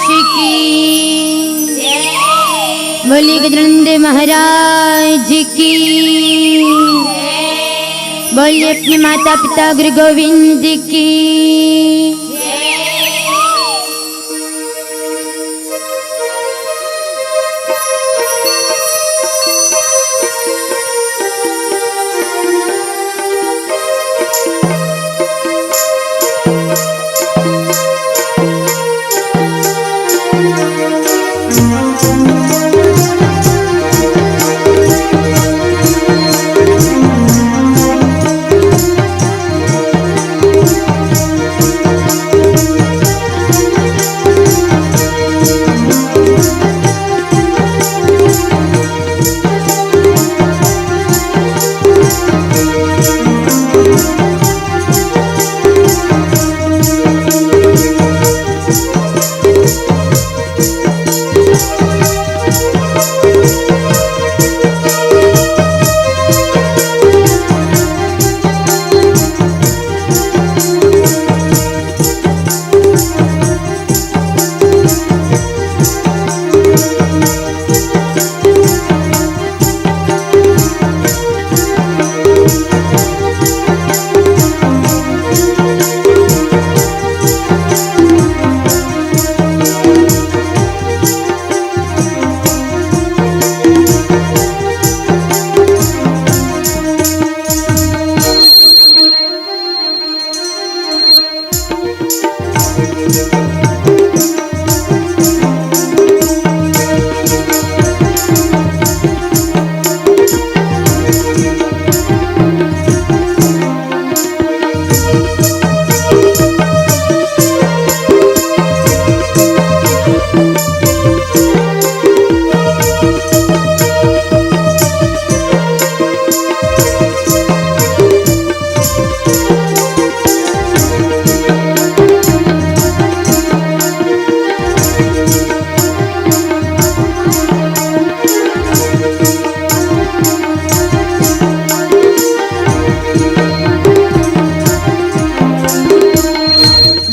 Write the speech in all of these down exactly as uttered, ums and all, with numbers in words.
की। बोलिए गजानंद महाराज की। बोलिए अपने माता पिता गुरु गोविंद की।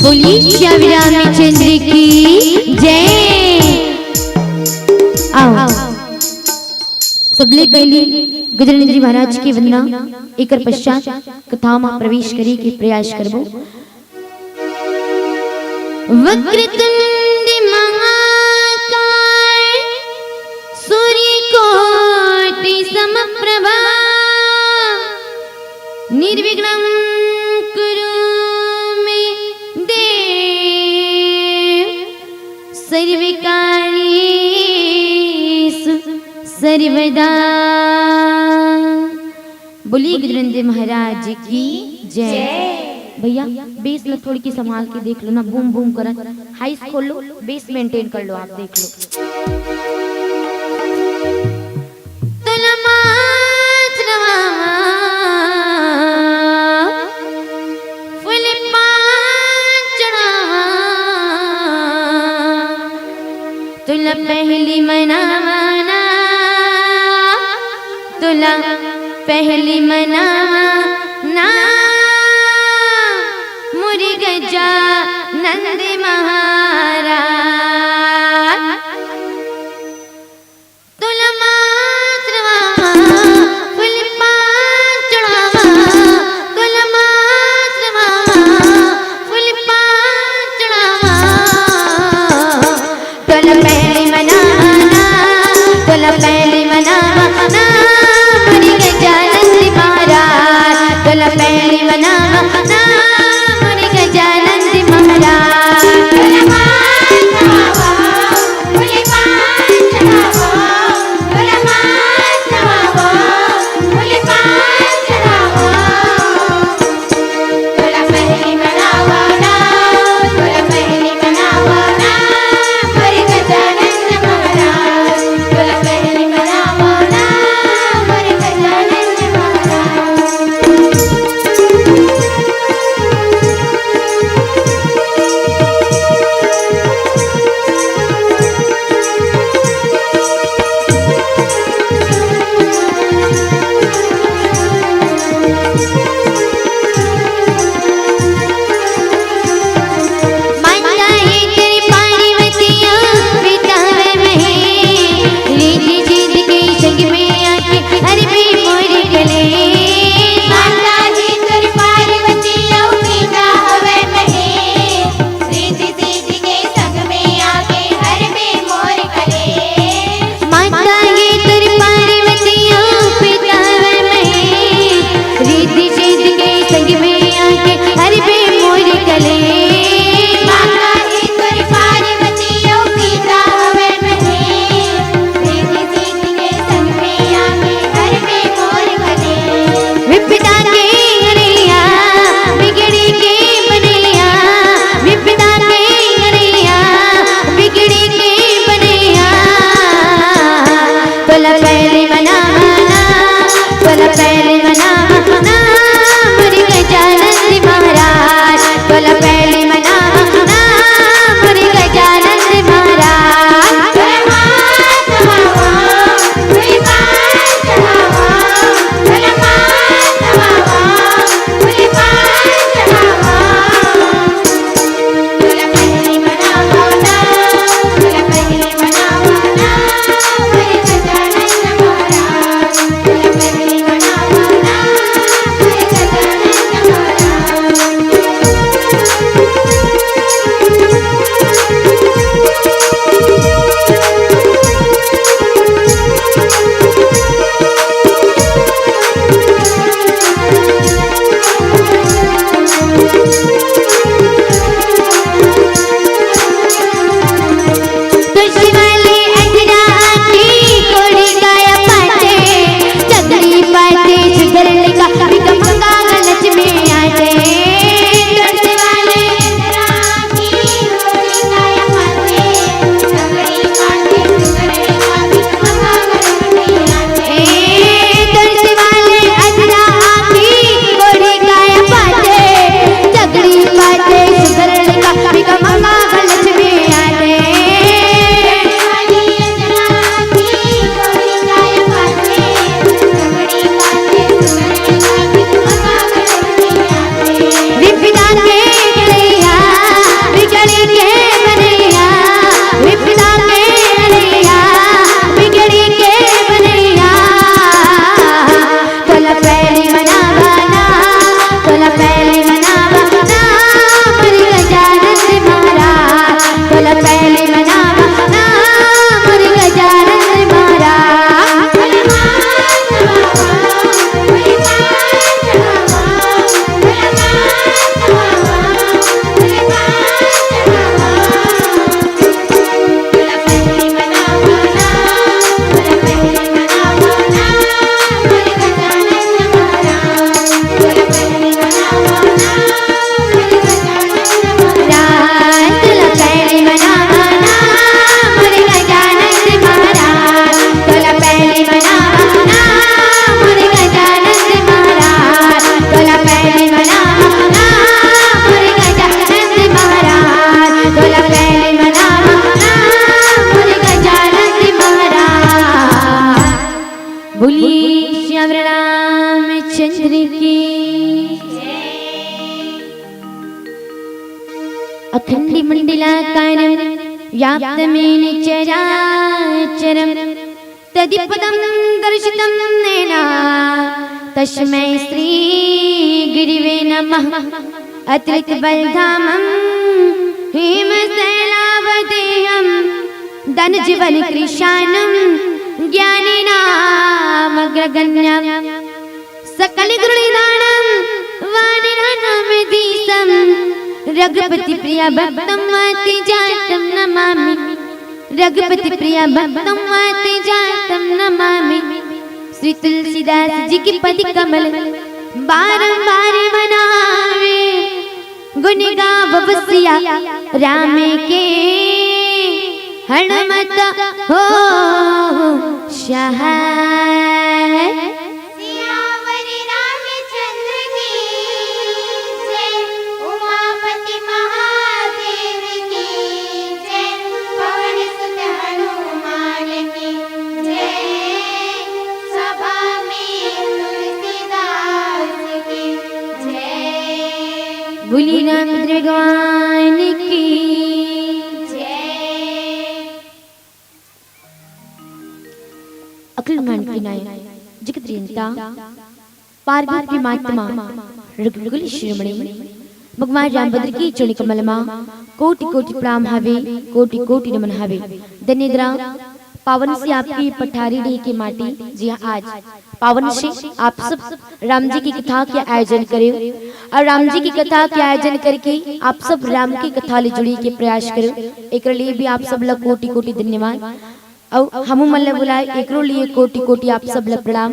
बोलिए श्याम रामचंद्र की जय। आओ, सबले पहले गजानंद जी महाराज के वंदना, एकर पश्चात कथा में प्रवेश करे के प्रयास करबो। वक्रतुंड महाकाय सूर्यकोटि समप्रभा। निर्विघ्नं कुरु मे देव सर्वकार्येषु सर्वदा। बोलिए गजानंद महाराज की जय। जय। भैया, बेस ल थोड़ी की संभाल के देख लो ना, बूम बूम करत। हाइस खोल लो, बेस मेंटेन कर लो, आप देख लो। तुला माथ नवा, फूल पान चढ़ावा, तुला पहली मनावा ना, तुला पहली मनावा ना, मोर गजानंद महाराज। तुला माथ नवावा, फूल पान चढ़ावा, तुला माथ नवावा, फूल पान चढ़ावा। तुला पहली मनावा ना, तुला पहली मनावा ना, मोर गजानंद महाराज। बोलिए श्याम रामचंद्र की। अखंड मंडलाकारं व्याप्तमेन चराचरं तदिपदं दर्शितं येन तस्मै श्री गुरुवे नमः। अतुलित बलधामं हेमशैलावदेहं दनजीवन कृशानं ज्ञानिनामग्रगण्यं सकल गुण निधानं वानराणामधीशं रघुपति प्रिय भक्तं वाति जातं नमामि। रघुपति प्रिय भक्तं वाति जातं नमामि। श्री तुलसीदास जी के पद कमल बारंबार मनावे। गुण गावब सिया राम के हनुमत हो सहाय। सियावर रामचंद्र की जय, उमापति महादेव की जय, पवन सुत हनुमान की जय, सभा में तुलसीदास की जय। बोलिए रामचंद्र भगवान की जय। अखिल ब्रह्मांड के नायक जगत नियंता पार्वती मातमा रघुकुल शिरोमणि भगवान रामभद्र के चरण कमल मा कोटि कोटि प्रणाम हवे, कोटि कोटि नमन हवे। धन्यवाद पावन से आपकी पठारी डीह के माटी। जी हाँ, आज पावन से आप सब राम जी की कथा के आयोजन करे और राम जी की कथा के आयोजन करके आप सब राम की कथा ले जुड़े के प्रयास करे। एक लिए भी आप सब ला कोटि कोटि धन्यवाद। अउ हमू मन ल बुलाए, एकरो लिए कोटि कोटि आप सब ल प्रणाम।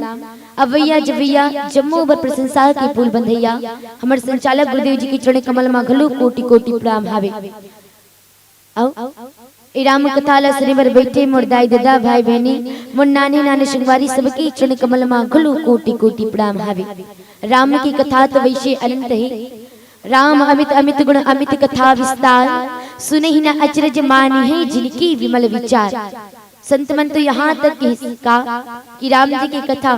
अवैया जवैया जम्मो बर प्रशंसा के पुल बंधैया हमर संचालक गुरुदेव जी के चरण कमल मा घलो कोटि कोटि प्रणाम हावे। अउ ए राम कथा ल सुने बर बैठे मोर दाई ददा, भाई बहिनी, मोर नानी नानी संगवारी, सबके चरण कमल मा घलो कोटि कोटि प्रणाम हावे। राम की कथा तो वैसे अनंत है। राम अमित अमित गुण अमित कथा विस्तार, सुनहि न अचरज मानिहैं जिनके विमल विचार। संत मन तो यहाँ तक कहिस का कि राम जी की कथा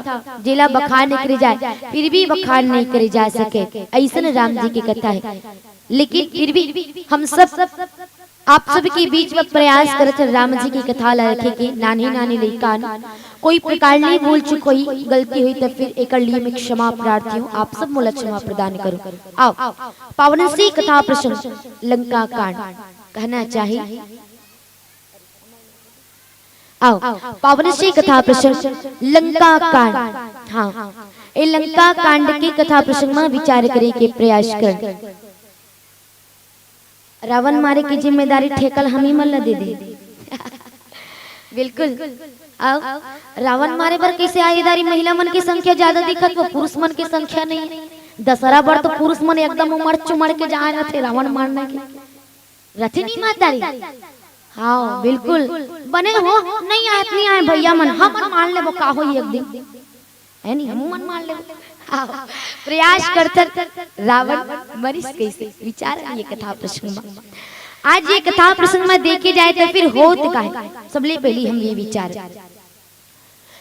जेला बखान नइ करे जाए, फिर भी बखान नइ करे जा सके, अइसन राम जी की कथा है। लेकिन फिर भी हम सब आप सबके बीच में प्रयास करत हन राम जी की कथा ला रखे के। नानी नानी लइका मन, कोई प्रकार ले भूल चूक होई, गलती होई, त फिर एकर लिए मैं क्षमा प्रार्थी हूँ, आप सब मोला क्षमा प्रदान करो। आओ, पावन से कथा प्रसंग लंका कांड कहना चाहिए। आओ, पावन से कथा प्रसंग लंका कांड। हाँ, ए लंका कांड के कथा प्रसंग में विचार करे के प्रयास करन। रावण मारे के जिम्मेदारी ठेका ल हमही मन ल दे दे। बिल्कुल। अउ रावण मारे बर कइसे आए दारी? महिला मन के संख्या ज्यादा दिखत, वो पुरुष मन के संख्या नहीं है। दशहरा बर तो पुरुष मन एकदम उमड़ चुमड़ के जाए रथे रावण मारना के। रथे नहीं माता री? हाँ, बिल्कुल। बने हो, नहीं आए, नहीं आए भैया मन, हमन मार लेबो, का होई एक दिन। है नहीं, हमू मन मार लेबो। हाँ, प्रयास करथन, रावण मरिस कइसे? विचार ये कथा प्रसंग में। आज ये कथा प्रसंग में देखे जाए तो फिर होत का है? सबले पहली हम ये विचार,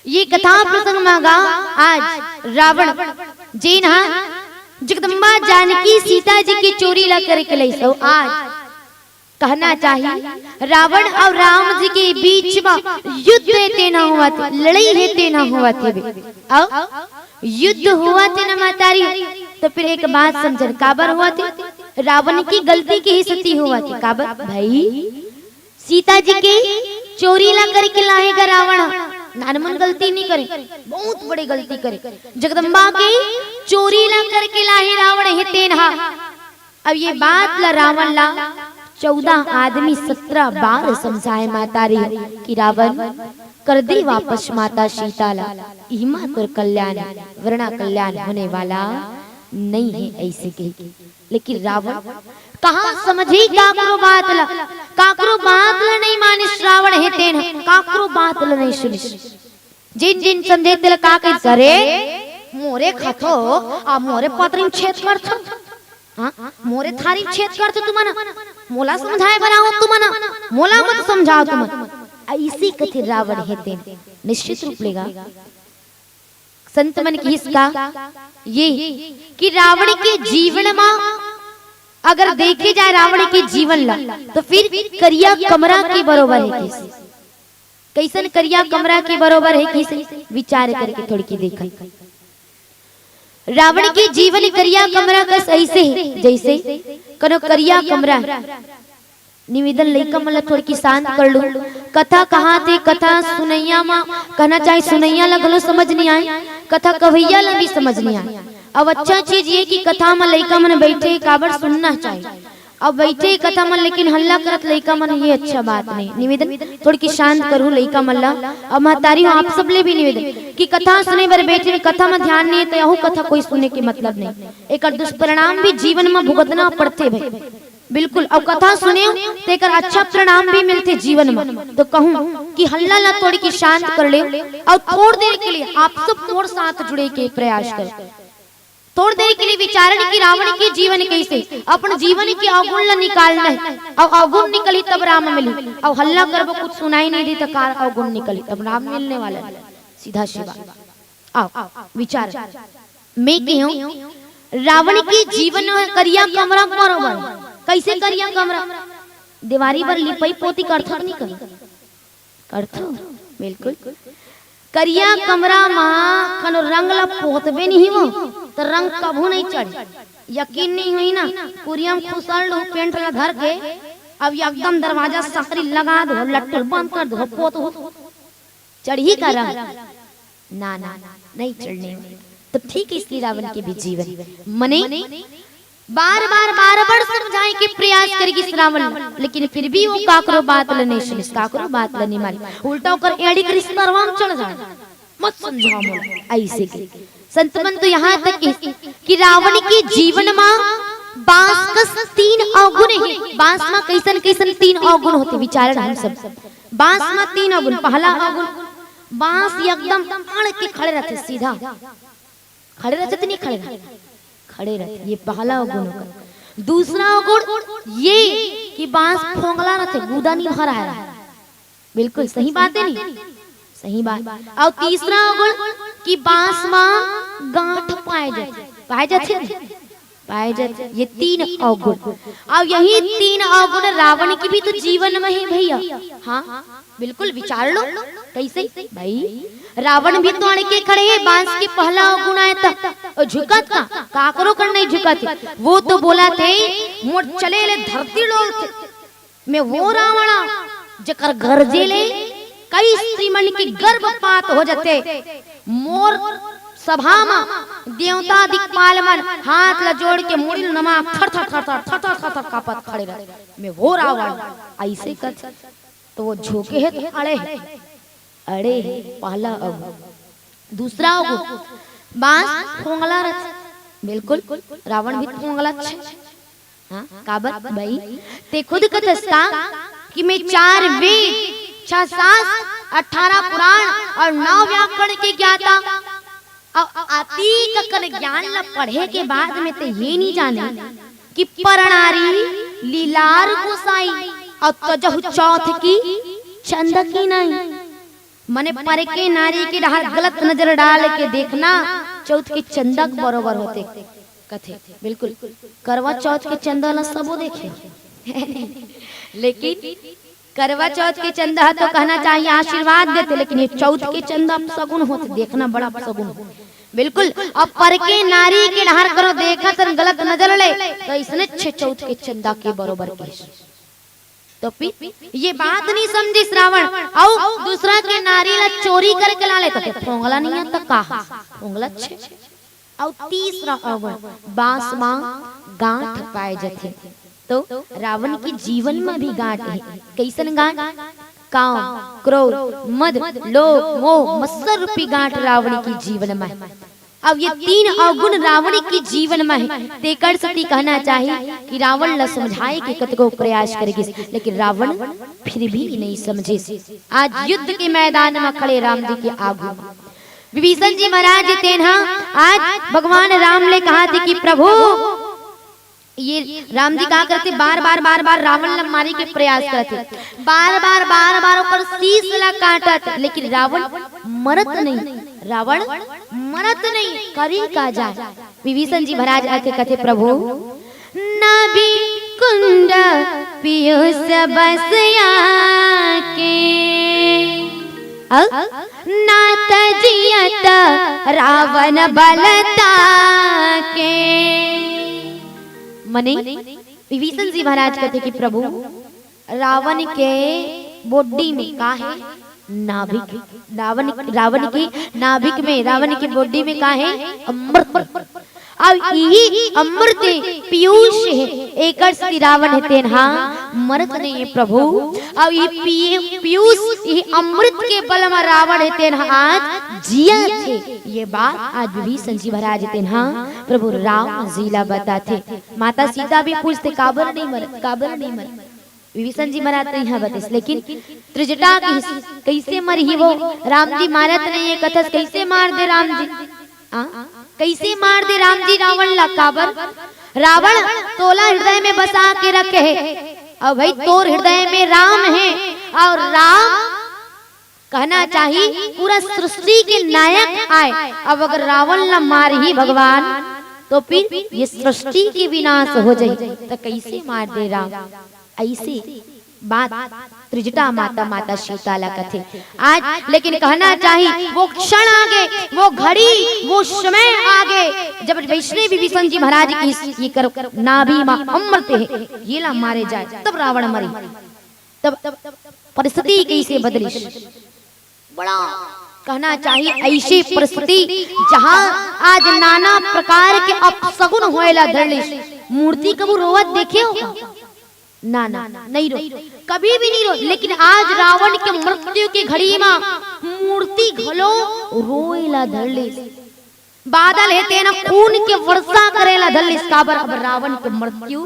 ये कथा प्रसंग में गा आज रावण जेन हा जगदम्बा जानकी सीता जी के चोरी ला करे के लइस हो। आज कहना चाहिए, रावण अउ राम जी के बीच में युद्ध हे तेन हा होवत हे, लड़ई हे तेन हा होवत हे बे। अउ युद्ध होवत हे न महतारी, तो फिर एक बात समझन, काबर होवत हे? रावण की गलती के ही सेती होवत हे। काबर भाई? सीता जी के चोरी ला करके लाहे गा रावण, नानमन गलती नहीं करे, बहुत बड़ी गलती करे। जगदम्बा के चोरी ला करके लाहे रावण हे तेन हा। अब ये बात ला रावण ला चौदह आदमी सत्रह बार समझाए माता री कि रावण कर दे वापस माता सीता ला, इही मा तोर कल्याण, वरना कल्याण होने वाला नहीं है, ऐसे कह के। लेकिन रावण कहाँ समझी काकरो बात ला, काकरो बात ला नहीं मानिस रावण हे तेन, काकरो बात ला नहीं सुनिस। जिन जिन समझे तेला का कहिस, "अरे मोरे खाथो, आ मोरे पतरी में छेद करथो, हाँ, मोरे थारी में छेद करथो तुमन, मोला समझाए बर आओ तुमन, मोला मत समझाओ तुमन।" अइसे कथे रावण हे तेन। निश्चित रूप ले गा संत मन किहिस का ये कि रावण के जीवन मा अगर देखे जाए रावण के जीवन ला तो फिर करिया कमरा के बरोबर हे किहिस। कइसन करिया कमरा के बरोबर हे किहिस, विचार करके थोड़की देखा। रावण के जीवन करिया कमरा कस अइसे हे जइसे कोनो करिया कमरा। निवेदन लइका मन ला थोड़की शांत कर लू। कथा कहाथे, कथा सुनइया मा कहना चाही सुनइया ला घलो समझ नइ आय, कथा कवइया ला भी समझ नइ आय। अब अच्छा चीज ये कि कथा मा लइका मन बइठे, काबर सुनना चाही। अब बइठे कथा मन लेकिन हल्ला करत लइका मन, ये अच्छा बात नहीं। निवेदन थोड़की शांत करहू लइका मन ला। अब महतारी हो आप सब ले भी निवेदन कि कथा सुने बर बइठे, कथा मा ध्यान नहीं हे त यहू कथा कोई सुने के मतलब नहीं। एकर दुष्परिणाम भी जीवन मा भुगतना पड़थे भाई। बिल्कुल, अउ कथा सुनेव त एकर अच्छा परिणाम भी मिलथे जीवन मा। तो कहूं कि हल्ला ला थोड़की शांत कर लेव अउ थोड़ देर के लिए आप सब मोर साथ जुड़े के प्रयास करो। थोड़ देर के लिए विचारण कि रावण के जीवन कइसे, अपन जीवन के अवगुण ला निकालना हे, अउ अवगुण निकलही तब राम मिलही, अउ हल्ला करबो कुछ सुनाई नहीं दे त का अवगुण निकलही, तब राम मिलने वाला हे। सीधा सी बात। आव, विचार। मैं केहेंव, रावण के जीवन हे करिया कमरा बरोबर। कइसे करिया कमरा? देवारी बर लिपई पोती करथो कि नहीं करो? करथो, बिल्कुल। करिया कमरा मा कनो रंग ला पोतबे नहीं हो, त रंग कभू नहीं चढ़े। यकीन नहीं होही ना, कुरिया म खुसर लू पेंट ला धर के, अब एकदम दरवाजा सकरी लगा दो, लट्टू बंद कर दो, पोत हो, चढ़ही का रंग? ना, ना, नहीं चढ़ने वाला। तो ठीक हे श्री रावण के भी जीवन मने बार बार बार बार समझाए के प्रयास करिस रावण, लेकिन फिर भी वो काकरो बात ल नहीं सुनिस, काकरो बात ल नहीं मानिस, उल्टा ओकर एड़ी करिस तरवा म चढ़ जाए, मत समझाव मोला, अइसे के। संत मन तो यहाँ तक कहिस कि रावण के जीवन मा बांस कस तीन अवगुण हे। बांस मा कइसन कइसन तीन अवगुण होथे, विचारण हम सब। बांस मा तीन अवगुण, पहला अवगुण, बांस एकदम अड़ के खड़े रहिथे, सीधा खड़े रहिथे त नहीं खड़े रहिथे? खड़े रहिथे, ये पहला अवगुण ओकर। दूसरा अवगुण ये कि बांस फोंगला रहिथे, गूदा नहीं भराय रहिथे। बिल्कुल सही बात हे नहीं? सही बात। अउ तीसरा अवगुण कि बांस मा गांठ पाए जाथे, पाए जाथे नहीं? पाए जाथे। ये तीन अवगुण, अउ यही तीन अवगुण रावण के भी तो जीवन मा हे भइया। हाँ, बिल्कुल विचार लो, कइसे भाई? रावण भी तो अड़ के खड़े हे, बांस के पहला अवगुण आय त, अउ झुकत का, काकरो कर नहीं झुकत हे। वो तो बोलथे, मोर चले ले धरती डोलथे, मैं वो रावण आंव, जेकर गरजे ले कई स्त्री मन के गर्भपात हो जाथे, मोर सभा मा देवता दिक्पाल मन हाथ ला जोड़ के मुड़ी ल नमा थर थर थर थर थर थर थर थर कांपत खड़े रहे, मैं वो रावण, अइसे कथे। तो वो झुके हे त अड़े हे, अड़े हे, पहला अवगुण। दूसरा अवगुण, बांस फोंगला रहिथे, बिल्कुल रावण भी फोंगला हे। हाँ, काबर भाई? ते खुद कथस का कि मैं चार वेद, छह शास्त्र, अठारह पुराण अउ नौ व्याकरण के ज्ञाता। अउ अतीक अकन ज्ञान ला पढ़े के बाद में ते ये नहीं जाने कि पर नारी लीलार गोसाई अउ तजहु चौथ की चंदा की नाई। मने पर के नारी के डहर गलत नजर डाल के देखना चौथ के चंदा के बरोबर होथे। कथे, बिल्कुल। करवा चौथ के चंदा ला सबो देखे। लेकिन करवा चौथ के चंदा ह तो कहना चाहिए आशीर्वाद देथे, लेकिन ये चौथ के चंदा अपसगुन होथे, देखना बड़ा अपसगुन होथे। बिल्कुल। अब पर के नारी के डहर करो देखत हन गलत नजर ले, तो अइसने छे चौथ के चंदा के बरोबर कहिस। तो फिर ये बात नहीं समझिस रावण, अउ दूसरा के नारी ला चोरी करके ला ले, तो फोंगला नहीं आता का? फोंगला छे। अउ तीसरा अवगुण, बांस मा गांठ पाए जाथे। तो रावण के जीवन मा भी गांठ हे। कइसन गांठ? काम, क्रोध, मद, लोभ, मोह, मत्सर रूपी गांठ रावण के जीवन मा हे। अब ये तीन अवगुण रावण के जीवन मा हे, तेकर सेती कहना चाही कि रावण ला समझाए के कतको प्रयास करे गिस, लेकिन रावण फिर भी नहीं समझिस। आज युद्ध के मैदान मा खड़े राम जी के आगू मा विभीषण जी महाराज जी तेन ह आज भगवान राम ले कहाथे कि प्रभु, ये राम जी का करथे, बार बार बार बार रावण ला मारे के प्रयास करथे, बार बार बार बार ओकर शीश ला काटत, लेकिन रावण मरत नहीं। रावण मरत नहीं, करी का जाय। विभीषण जी महाराज आके कथे, प्रभु, नाभि कुंड पीयूष बस आके, अउ नाथ जियत रावण बल ताके। मने विभीषण जी महाराज कथे कि प्रभु, रावण के बोडी में का हे? नाभिक। रावण, रावण की नाभिक में, रावण की बोडी में का हे? अमृत। अउ इही अमृत पीयूष हे, एकर सेती रावण हे तेन हा मरत नहीं हे प्रभु। अउ इही पी-, पीयूष, इही अमृत के बल म रावण हे तेन हा आज जियत हे। ये बात आज विभीषण जी महाराज तेन हा प्रभु राम जी ला बताथे। माता सीता भी पूछथे, काबर नहीं मरत, काबर नहीं मरत? विभीषण जी महाराज तो इहाँ बतिस, लेकिन त्रिजटा कहिस, कइसे मरही वो? राम जी मारत नहीं हे, कथस कइसे मार दे राम जी? आ? कइसे मार दे राम जी रावण ला? काबर? रावण तोला हृदय में बसा के रखे हे, अउ भाई तोर हृदय में राम हे, अउ राम कहना चाही पूरा सृष्टि के नायक आय। अब अगर रावण ला मारही भगवान, तो फिर ये सृष्टि के विनाश हो जाही, तो कइसे मार दे राम? अइसे बात त्रिजटा माता, माता सीता ला कथे। आज लेकिन कहना चाही, वो क्षण आगे, वो घड़ी, वो समय आगे, जब वइसने विभीषण जी महाराज की इस, ये कर नाभि मा अमृत हे, ये ला मारे जाय, तब रावण मरे। तब परिस्थिति कइसे बदलिस? बड़ा कहना चाही, अइसे परिस्थिति, जहाँ आज नाना प्रकार के अपशगुन होय ला धर लिस। मूर्ति कभू रोवत देखे हो का? ना, ना, नहीं रो, कभी भी नहीं रो। लेकिन आज रावण के मृत्यु के घड़ी मा मूर्ति घलो रोय ला धर लिस। बादल हे तेन हा खून के वर्षा करे ला धर लिस। काबर? अब रावण के मृत्यु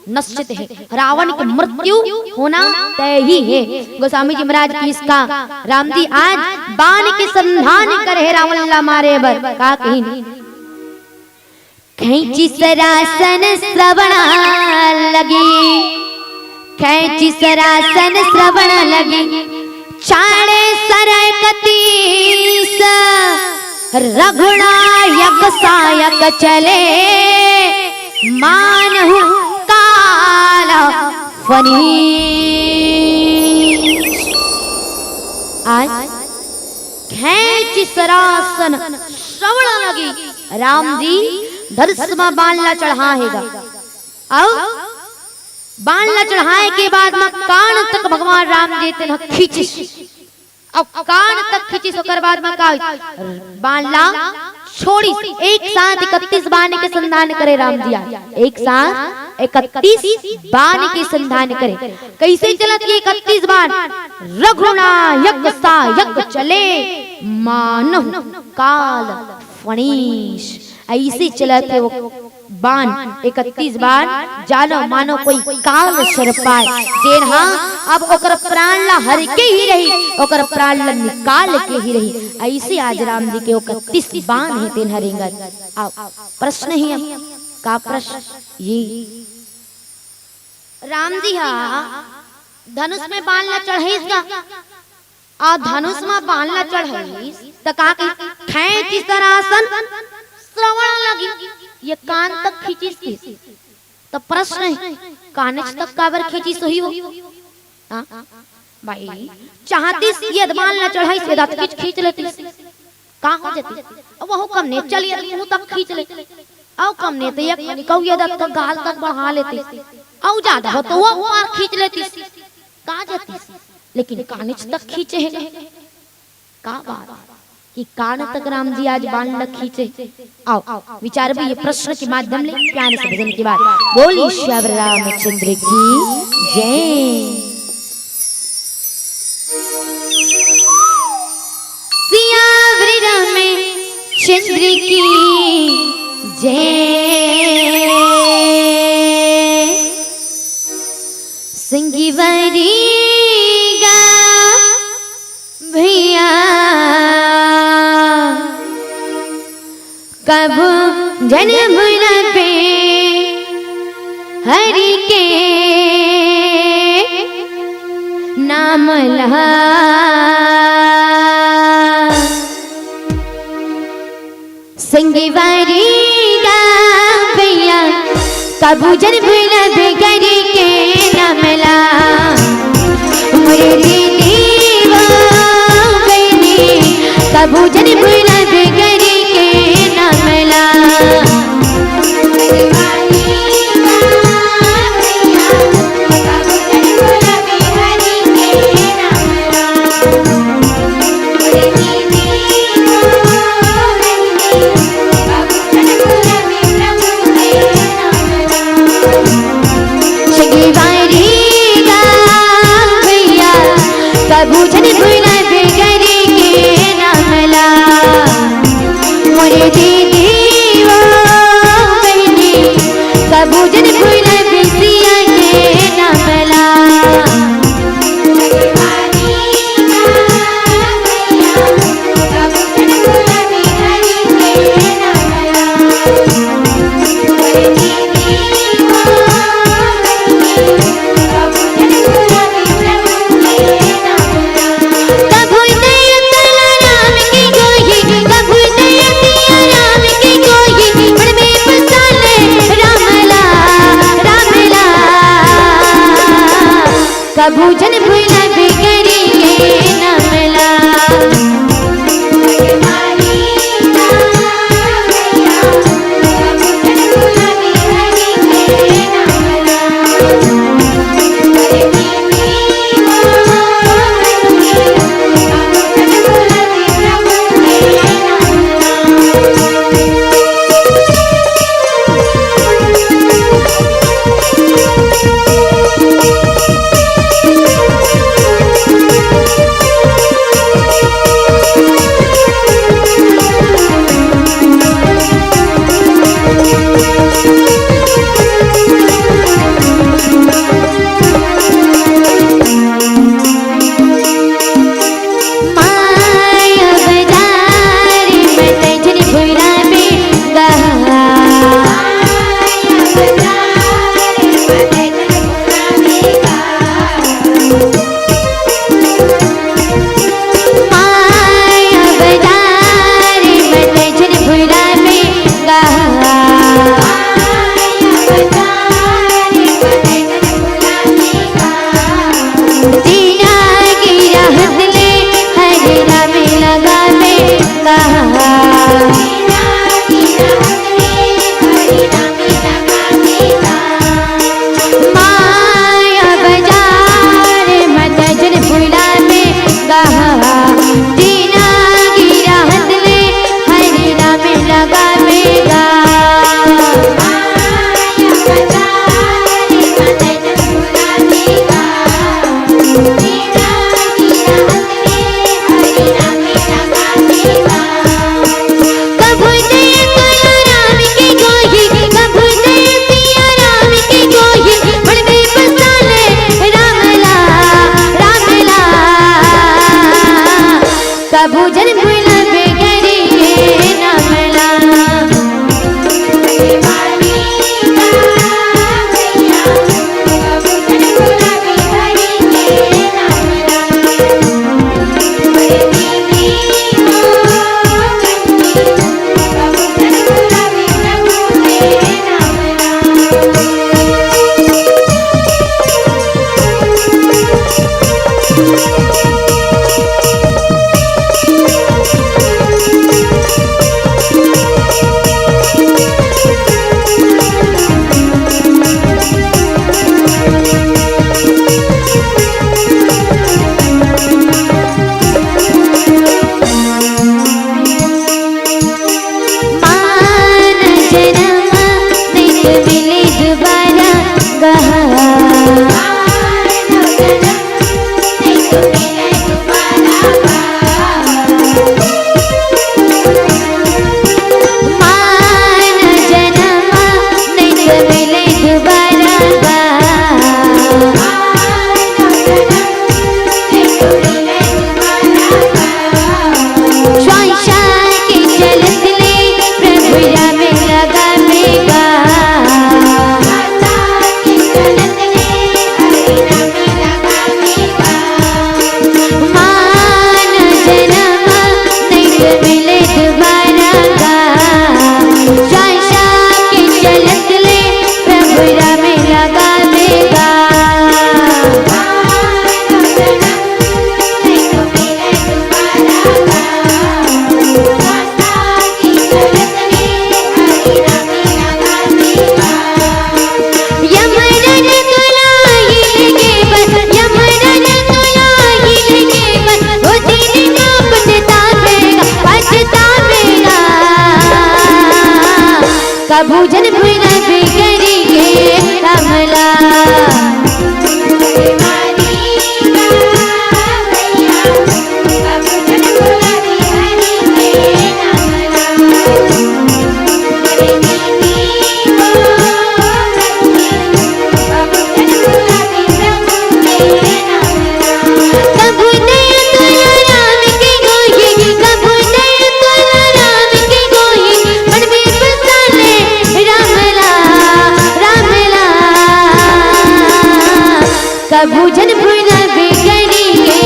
निश्चित हे, रावण के मृत्यु होना तय ही हे। गोस्वामी जी महाराज कहिस का, राम जी आज बाण के संधान करे हे रावण ला मारे बर। का कहिन? खैंचिस रासन श्रवण लगी, खैंचिस रासन श्रवण लगी, चाड़े सर इकतीस, रघुनायक सायक चले, मानहु काल फनीस। आज खैंचिस रासन श्रवण लगी, राम जी धनुष म बाण ला चढ़ाए हे गा। अउ बाण ला चढ़ाए के बाद म कान तक भगवान राम जी तेन ह खींचिस। अउ कान तक खींचिस, ओकर बाद म का होइस? बाण ला छोड़िस। एक साथ इकतीस बाण के संधान करे राम जी आज। एक साथ इकतीस बाण के संधान करे। कइसे चलत हे इकतीस बाण? रघुनायक सायक चले, मानहु काल फणीस। अइसे चलत हे वो बाण, इकतीस बाण, जानो मानो कोई काल सर्प आय, जेन हा अब ओकर प्राण ला हर के ही रही, ओकर प्राण ला निकाल के ही रही। अइसे आज राम जी के इकतीस बाण हे तेन हा रेंगत। अब प्रश्न हे, अब का प्रश्न? ये राम जी हा धनुष में बाण ला चढ़ाइस गा, अउ धनुष म बाण ला चढ़ाइस, त का कहिस? खैंचिस रासन श्रवण लगी, ये कान तक खींचिस कहिस। त प्रश्न हे, कानेच तक काबर खींचिस होही वो? हाँ? भाई, चाहतिस ये बाण ला चढ़ाइस, ये दांत खींच, खींच लेतिस। का हो जातिस? अब वो कम ने चल ये मुंह तक खींच ले। अउ कम ने त एक कनिकऊ ये दांत का गाल तक बढ़ा लेतिस। अउ जादा हो त वो पार खींच लेतिस। का जातिस? लेकिन कानेच तक खींचे हे। का बात कि कान तक राम जी आज बाण ल खींचे। आओ, विचारबो ये प्रश्न के माध्यम ले प्यार से भजन के बाद। बोलिए सियावर रामचंद्र की जय। सियावर रामचंद्र की जय। संगीवरी गा भैया, कभू जन्म न पे हरि के नाम ला। अरे गा भैया, कभू झन भूलब गरी के नाम ला। मोर दीदी वो बहिनी, कभू झन भूलब गरी के नाम ला। संगवारी गा भैया, कभू झन भूलब गरी के नाम ला। मोर दीदी वो बहिनी, कभू झन भूलब सिया के नाम ला। कभू दया सिया राम के कोई, कभू दया सिया राम के कोई, मन में बसा ले राम ला, राम ला। कभू झन भूलब गरी के नाम ला। माया बजार में तैं झन भूलब गा। माया बजार में तैं झन भूलब गा। दीना गिरहत ले हरे राम लगावे गा। माया बजार में तैं झन भूलब गा। दीना गिरहत ले हरे राम लगावे गा। कभू दया सिया राम के कोई, कभू दया सिया राम के कोई, मन में बसा ले राम ला, राम ला। कभू झन भूलब गरी के नाम ला। कभू झन भुलाबे हरि के नाम ला। कभू दया तोला राम के होही, कभू दया तोला राम के होही, मन में बसा ले राम ला, राम ला। कभू झन भुलाबे हरि के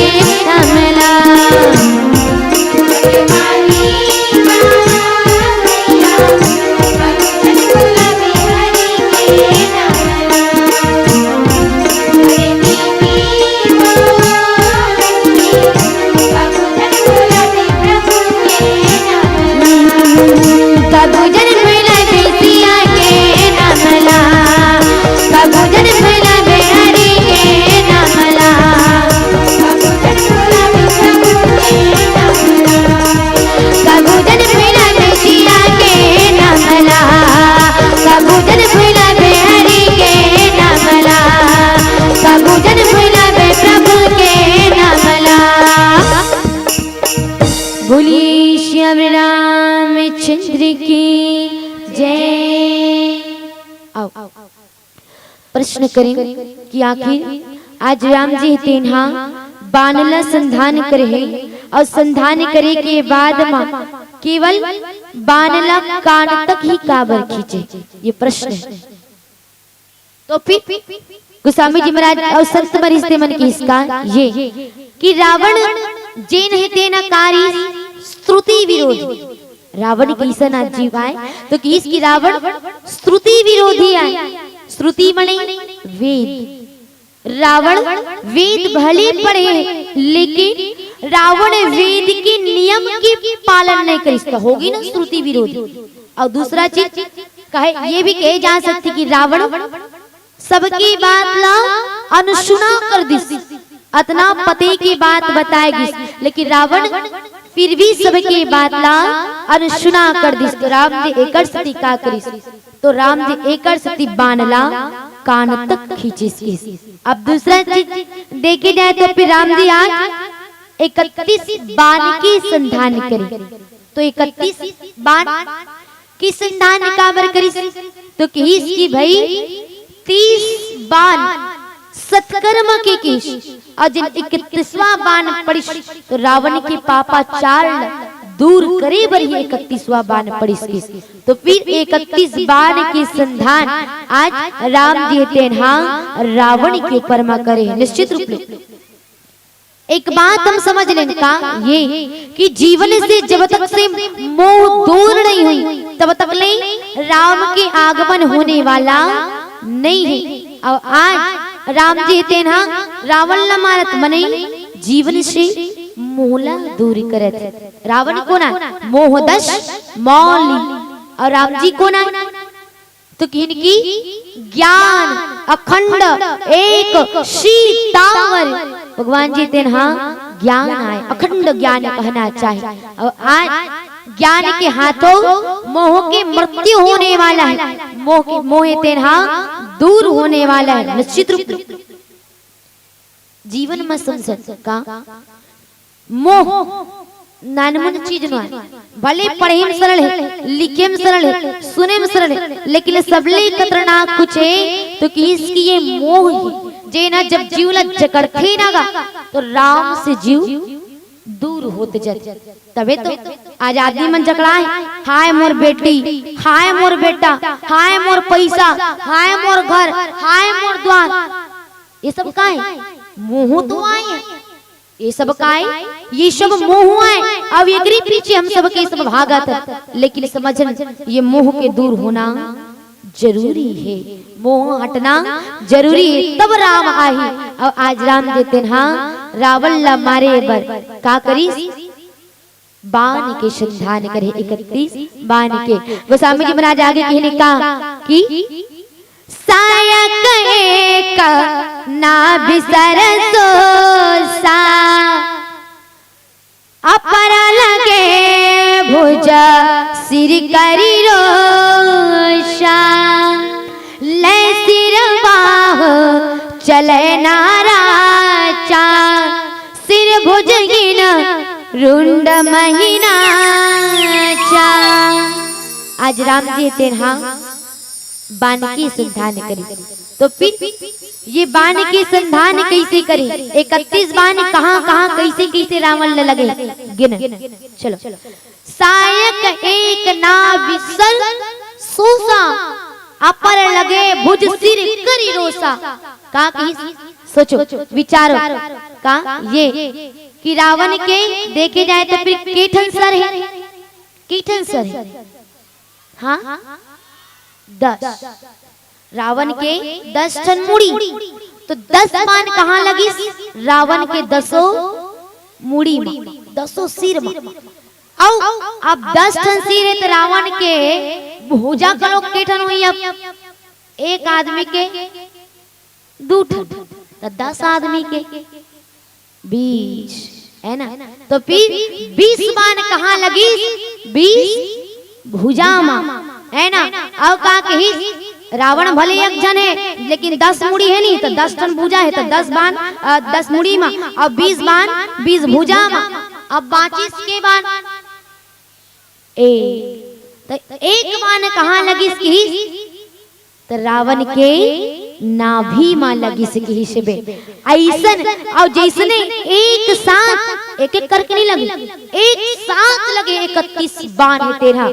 नाम ला। कभू झन भुलाबे सिया के नाम ला, कभू झन भुलाबे हरि के नाम ला। कभू झन भुलाबे सिया के नाम ला, कभू झन भुलाबे हरि के नाम ला, कभू झन भुलाबे प्रभु के नाम ला। बोलिए श्याम रामचंद्र की जय। आओ, प्रश्न करें कि आखिर आज राम जी तेन हा बान ला संधान करे हे अउ संधान करे के बाद मा केवल बान ला कान तक ही काबर खींचे, ये प्रश्न है। तो फिर गोस्वामी जी महाराज अउ संत मरीज ते मन के इसका ये कि रावण जेन हे तेन हा करिस स्तुति विरोधी। रावण कइसन जीव आय तो कहिस कि रावण स्तुति विरोधी आय। स्तुति माने वेद। रावण वेद भले पढ़े हे, लेकिन रावण वेद के नियम के पालन नहीं करिस, त होगे ना स्तुति विरोधी। अउ दूसरा चीज कहे, ये भी कहे जा सकथे कि रावण सबके बात ला अनसुना कर दिस। अतना पते के बात बताए गिस, लेकिन रावण फिर भी सबके बात ला अनसुना कर दिस। तो राम जी एकर सेती का करिस? तो राम जी एकर सेती बान ला कान तक खींचिस किस। अब दूसरा चीज देखे जाए तो फिर राम जी आज इकतीस बान के संधान करे। तो इकतीस बान के संधान काबर करिस? तो कहिस कि भाई, तीस बान सत्कर्म के किस, अउ जेन इकतीसवाँ बान पड़िस, तो रावण के पापाचार ल दूर करे बर ही इकतीसवाँ बान पड़िस किस। तो फिर इकतीस बान के संधान आज राम जी तेन हा रावण के ऊपर मा करे हे, निश्चित रूप ले। एक बात हम समझ लेन का, ये कि जीवन से जब तक से मोह दूर नहीं होही, तब तक ले राम के आगमन होने वाला नहीं हे। अउ आज राम जी तेन हा रावण ला मारत, मने जीवन से मोह ला दूर करत हे। रावण कोन आय? मोहदश मौली। अउ राम जी कोन आय? तो किहिन कि ज्ञान अखंड एक सीतावर। भगवान जी तेन हा ज्ञान आय, अखंड ज्ञान कहना चाहे। अउ आज ज्ञान के हाथों मोह के मृत्यु होने वाला हे, मोह के, मोह तेन हा दूर होने वाला हे निश्चित रूप से। जीवन म समझत का मोह नानमुन चीज नोहे। भले पढ़े म सरल हे, लिखे म सरल हे, सुने म सरल हे, लेकिन सबले खतरनाक कुछ हे तो कहिस कि ये मोह हे, जेन ह जब जीव ला जकड़थे ना गा, तो राम से जीव दूर होत जाथे। तभे तो आज आदमी मन जकड़ाय, हाय मोर बेटी, हाय मोर बेटा, हाय मोर पइसा, हाय मोर घर, हाय मोर द्वार। ये सब काय? मोह तो आय। ये सब काय? ये सब मोह आय। अब एकरे पीछे हम सब के सब भागत हे। लेकिन समझन, ये मोह के दूर होना जरूरी हे, मोह हटना जरूरी हे, तब राम आही। अउ आज राम जी तेन हा रावण ला मारे बर का करिस? बान के संधान करे, इकतीस बान के। गोस्वामी जी महाराज आगे किहिन का कि सायक एक ना बिसरसो सा, अपर लगे भुज सिर करि रोष। भुजगिन रुंड महिनाचा। आज राम जी तेन हा बान के संधान करिस। तो फिर ये बान के संधान कइसे करे? इकतीस बान कहाँ कहाँ कइसे कइसे रावण ल लगे, गिन। चलो, सायक एक ना बिसर सोसा, अपर लगे भुज सिर करि रोसा। का कहिस? सोचो, विचारो। का ये कि रावण के देखे जाए तो फिर के ठन सर हे? के ठन सर हे? हाँ, दस। रावण के दस ठन मुड़ी, तो दस बान कहाँ लगिस? रावण के दसों मुड़ी म, दसों सिर म। अउ अब दस ठन सिर हे, तो रावण के भुजा घलो के ठन होही? अब एक आदमी के दू ठन, तो दस आदमी के बीस, है ना? तो फिर बीस बान कहाँ लगिस? बीस भुजा म, है ना? अउ का कहिस? रावण भले एक झन हे, लेकिन दस मुड़ी हे नी, तो दस ठन भुजा हे, तो दस बान, अ, दस मुड़ी म, अउ बीस बान, बीस भुजा म। अब बाँचिस के बान? ए, त एक बान कहाँ लगिस कहिस? त रावण के नाभि म लगिस कहिस बे। अइसन, अउ जइसने एक साथ, एक एक करके नहीं लगे, एक साथ लगे इकतीस बान हे तेन हा।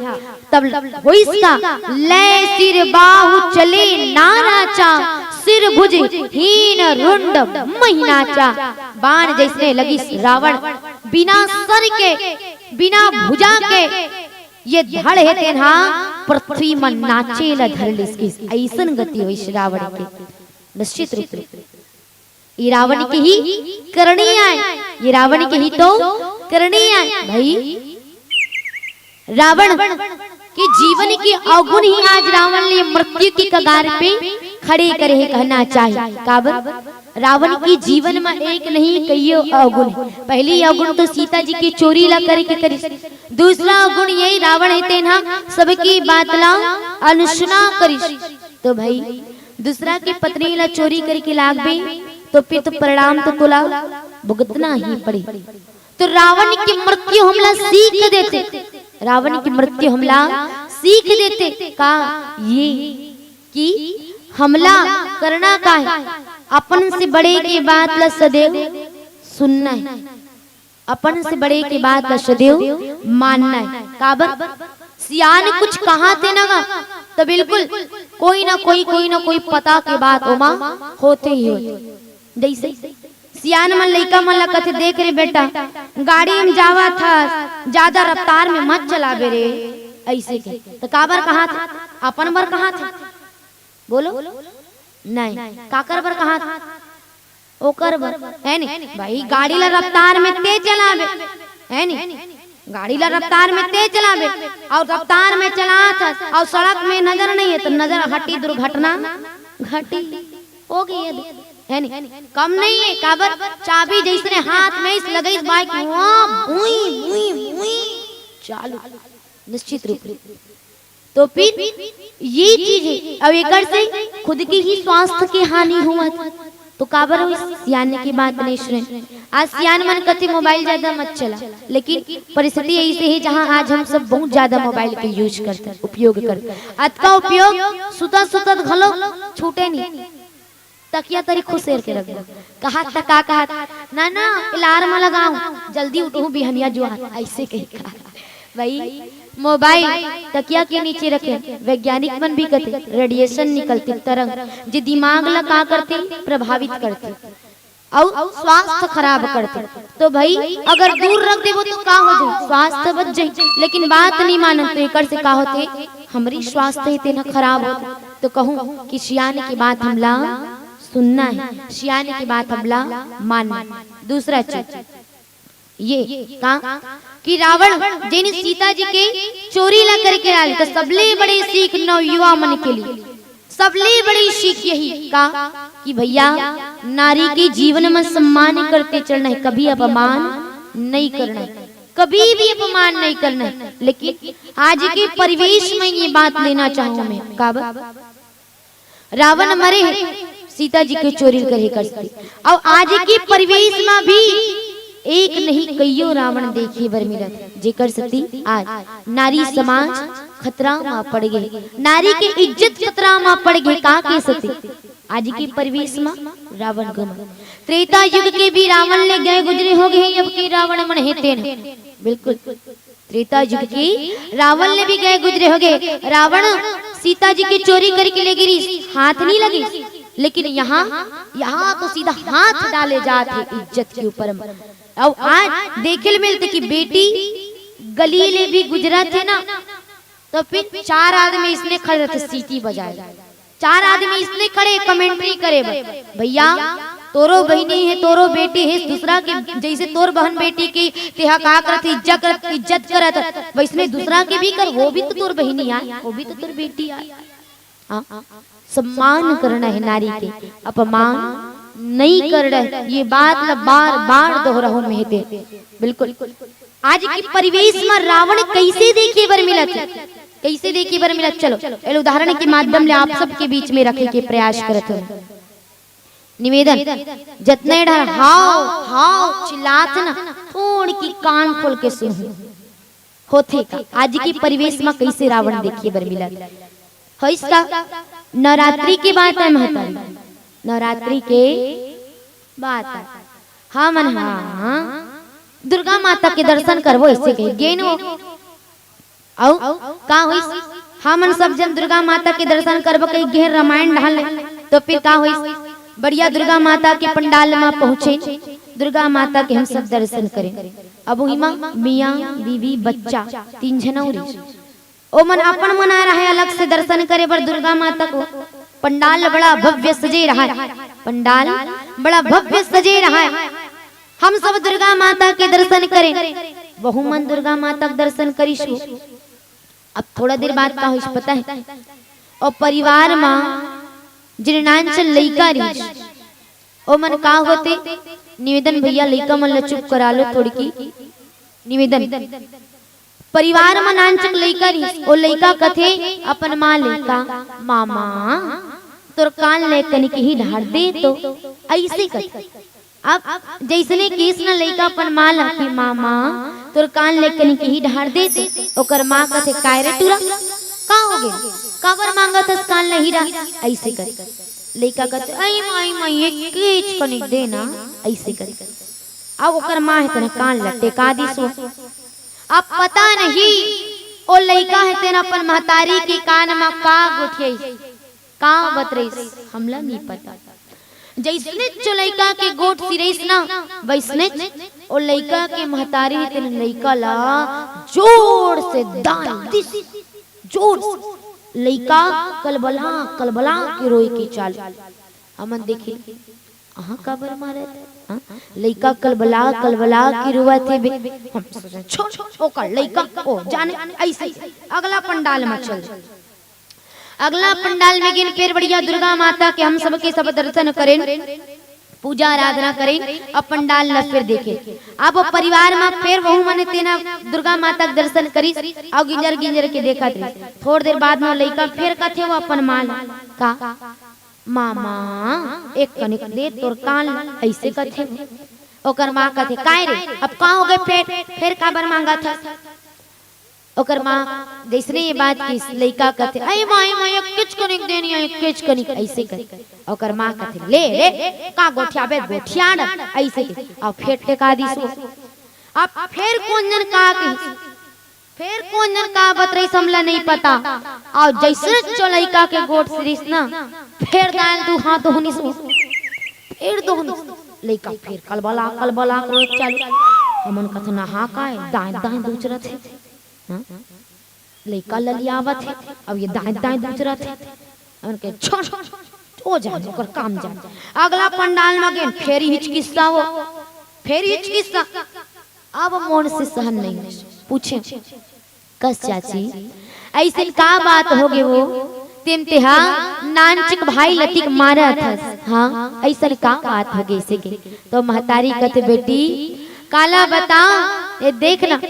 तब होइस का, लय सिर बाहु चले नाराचा, सिर भुज हीन रुंड महिनाचा। बान जइसने लगिस रावण, बिना सर के, बिना भुजा के, ये धड़ हे तेन हा पृथ्वी म नाचे ल धर लिस कहिस। अइसन गति होइस रावण के। निश्चित रूप ले ये रावण के ही करनी आय, ये रावण के ही तो करनी आय भाई। रावण के जीवन के अवगुण ही आज रावण ल मृत्यु के कगार पे खड़े करे हे कहना चाही। काबर? रावण के जीवन म एक नहीं कइयो अवगुण हे। पहली अवगुण तो सीता जी के चोरी ला करे के करिस। दूसरा अवगुण यही रावण हे तेन हा सबके बात ला अनसुना करिस। तो भाई, दूसरा के पत्नी ला चोरी करके लाबे, तो फिर तो परिणाम तो तोला भुगतना ही पड़ही। तो रावण के मृत्यु हमला सीख देथे, रावण के मृत्यु हमला सीख देथे। का ये कि हमला करना का हे? अपन से बड़े के बात ला सदैव सुनना हे, अपन से बड़े के बात ला सदैव मानना हे। काबर? सियान कुछ कहाथे ना गा, त बिल्कुल कोई ना कोई, कोई ना कोई पता के बात ओमा होथे ही होथे। जइसे सियान मन लइका मन ला कथे, "देख रे बेटा, गाड़ी म जावत हस, जादा रफ्तार म मत चलाबे रे," अइसे कहे। त काबर कहाथे? अपन बर कहाथे। बोलो, नहीं, काकर बर कहाथे? ओकर बर, हे नी? भाई, गाड़ी ला रफ्तार म तेज चलाबे, हे नी? गाड़ी ला रफ्तार म तेज चलाबे, अउ रफ्तार म चलात हस, अउ सड़क म नजर नहीं हे, त नजर हटी, दुर्घटना घटी, हो गे, हे नी? कम नहीं हे, काबर? चाबी जइसने हाथ म अइस, लगइस बाइक, वाह, बुई, बुई, बुई, चालू, निश्चित रूप ले। तो फिर ये चीज हे, अउ एकर से खुद के ही स्वास्थ्य के हानि होवत। तो काबर होइस? सियान के बात नहीं सुने। आज सियान मन कथे मोबाइल ज्यादा मत चला, लेकिन परिस्थिति अइसे हे जहां आज हम सब बहुत ज्यादा मोबाइल के use करथन, उपयोग करथन। अतका उपयोग सुतत सुतत घलो छूटे नहीं। तकिया तरी खुसेर के रख दो। कहात त का कहात, "ना, ना, अलार्म लगाओ, जल्दी उठहूं बिहनिया जुआर," अइसे कही का। भाई, मोबाइल तकिया के नीचे रखे, वैज्ञानिक मन भी कथे, radiation निकलथे, तरंग, जे दिमाग ला का करथे, प्रभावित करथे, अउ स्वास्थ्य खराब करथे। तो भाई, अगर दूर रख देबो तो का हो जाही? स्वास्थ्य बच जाही, लेकिन बात नहीं मानन तो एकर से का होथे? हमरी स्वास्थ्य हे तेन ह खराब होथे। तो कहूं कि सियान के बात हमला सुनना हे, सियान के बात हमला मानना हे। दूसरा चीज ये का कि रावण जेन सीता जी के चोरी ला करके लाय, तो सबले बड़े सीख नवयुवा मन के लिए, सबले बड़ी सीख यही का कि भैया, नारी के जीवन म सम्मान करते चलना हे, कभी अपमान नहीं करना हे, कभी भी अपमान नहीं करना हे। लेकिन आज के परिवेश म ये बात लेना चाहूं मैं, काबर? रावण मरे हे, सीता जी के चोरी करे कर सकते। अउ आज के परिवेश म भी एक नहीं कइयो रावण देखे बर मिलत, जेकर सेती आज नारी समाज खतरा म पड़ गे, नारी के इज्जत खतरा म पड़ गे। का के सेती? आज के परिवेश म रावण घूमत। त्रेता युग के भी रावण ले गए गुजरे हो गे, अब के रावण मन हे तेन। बिल्कुल, त्रेता युग के रावण ले भी गए गुजरे हो गे। रावण सीता जी के चोरी करके ले गे रिहिस, हाथ नहीं लगे, लेकिन यहाँ, यहाँ तो सीधा हाथ डाले जात हे इज्जत के ऊपर। अउ आज देखे ल मिलत कि बेटी गली ले भी गुजरत हे ना, तो फिर चार आदमी इसने खड़े रहिथे सीटी बजाए, चार आदमी इसने खड़े commentary करे बर। भैया, तोरो बहिनी हे, तोरो बेटी हे, दूसरा के जइसे तोर बहन बेटी के तेहा का करत, इज्जत करत, इज्जत करत, वइसने दूसरा के भी कर, वो भी तो तोर बहिनी आय, वो भी तो तोर बेटी आय। हाँ? सम्मान करना हे नारी के, अपमान नइ करना हे। ये बात ल बार-बार दोहराहूं मैं ते। बिल्कुल। आज के परिवेश म रावण कइसे देखे बर मिलत हे? कइसे देखे बर मिलत? चलो, एला उदाहरण के माध्यम ले आप सबके बीच में रखे के प्रयास करत हंव। निवेदन, जतना ए डहर हाव, हाव चिल्लात ना, थोड़की कान खोल के सुनहू। होथे का? आज के परिवेश म कइसे रावण देखे बर मिलत? होइस का? नवरात्रि के बात आय महतारी, नवरात्रि के बात आय। हमन हा दुर्गा माता के दर्शन करबो, अइसे कहि गेन वो। अउ का होइस? हमन सब झन दुर्गा माता के दर्शन करबो कहि गेन रामायण डहर ले। तो फिर का होइस? बढ़िया दुर्गा माता के पंडाल म पहुंचे, दुर्गा माता के हम सब दर्शन करेन। अब उही म मियाँ, बीवी, बच्चा, तीन झन अउ रिहिस। ओमन अपन मन आय रहय अलग से दर्शन करे बर दुर्गा माता के। पंडाल बड़ा भव्य सजे रहय, पंडाल बड़ा भव्य सजे रहय। हम सब दुर्गा माता के दर्शन करेन, वहू मन दुर्गा माता के दर्शन करिस हो। अब थोड़ा देर बाद का होइस पता हे? अउ परिवार म जेन नानचन लइका रिहिस, ओमन का होथे? निवेदन भैया, लइका मन ल चुप करा लो थोड़की। निवेदन, परिवार म नानचक लइका रिहिस, ओ लइका कथे अपन माँ ले का, "मामा, तोर कान ले कनिक ही ढार दे तो," अइसे कथे। अब जइसने किहिस न लइका अपन माँ ल कि, "मामा, तोर कान ले कनिक ही ढार दे तो," ओकर माँ कथे, "काय रे टूरा, का हो गे? काबर मांगत हस कान ल हीरा?" अइसे कथे। लइका कथे, "अई माई, माई, एकेच कनिक दे ना," अइसे कथे। अब ओकर माँ हे तेन कान ल टेका दिस वो। अब पता नहीं ओ लइका हे तेन अपन महतारी के कान म का गोठियाइस, का बतरइस, हमला नी पता। जइसने ओ लइका के गोठ सिरइस ना, वइसने ओ लइका के महतारी हे तेन लइका ला जोर से दांय दिस, जोर से। लइका कलबला, कलबला के रोए के चालू। हमन देखे, "अहाँ काबर मारत?" हाँ? लइका कलबला, कलबला के रोवत हे बे। हम सोचेन, "छोड़, ओकर लइका, ओ जाने," अइसे। अगला पंडाल म चल। अगला पंडाल म गेन, फेर बढ़िया दुर्गा माता के हम सबके सब दर्शन करेन, पूजा आराधना करेन, अउ पंडाल ल फेर देखे। अब ओ परिवार म फेर वहू मन तेन दुर्गा माता के दर्शन करिस, अउ गिंजर गिंजर के देखत रहिस। थोड़ देर बाद म लइका फेर कथे वो अपन माँ ल, का, "मामा, एक कनिक दे तोर कान ल," अइसे कथे। ओकर माँ कथे, "काय रे, अब का हो गे फेर? फेर काबर मांगत हस?" ओकर माँ जइसने ये बात किहिस, लइका कथे, "अई माई, माई, एकेच कनिक दे ना, एकेच कनिक," अइसे कथे। ओकर माँ कथे, "ले रे, का गोठियाबे, गोठिया ना," अइसे कथे। अउ फेर टेका दिस वो। अब फेर कोन जन का किहिस, फेर कोन जन का बतरइस हमला नइ पता। अउ जइसने ओ लइका के गोठ सिरिस ना, फेर दांय दू हाथ दोहनिस वो। फेर दोहनिस। लइका फेर कलबला, कलबला के रोए चालू। हमन कथन, "हाँ काय, दांय, दांय दूचरत हे।" हाँ? लइका ललियावत हे, अब ये दांय, दांय दूचरत हे। हमन कहे, "छोड़, ओ जाने, ओकर काम जाने।" अगला पंडाल म गेन, फेर इहिच किस्सा वो, फेर इहिच किस्सा। अब मोर से सहन नइ होइस। पूछेन, "कस चाची, अइसन का बात हो गे वो? तेन तेहा नानचक भाई ल अतिक मारत हस, हाँ, अइसन का बात हो गे?" अइसे के तो महतारी कथे, "बेटी, काला बतावं, ये देख ना,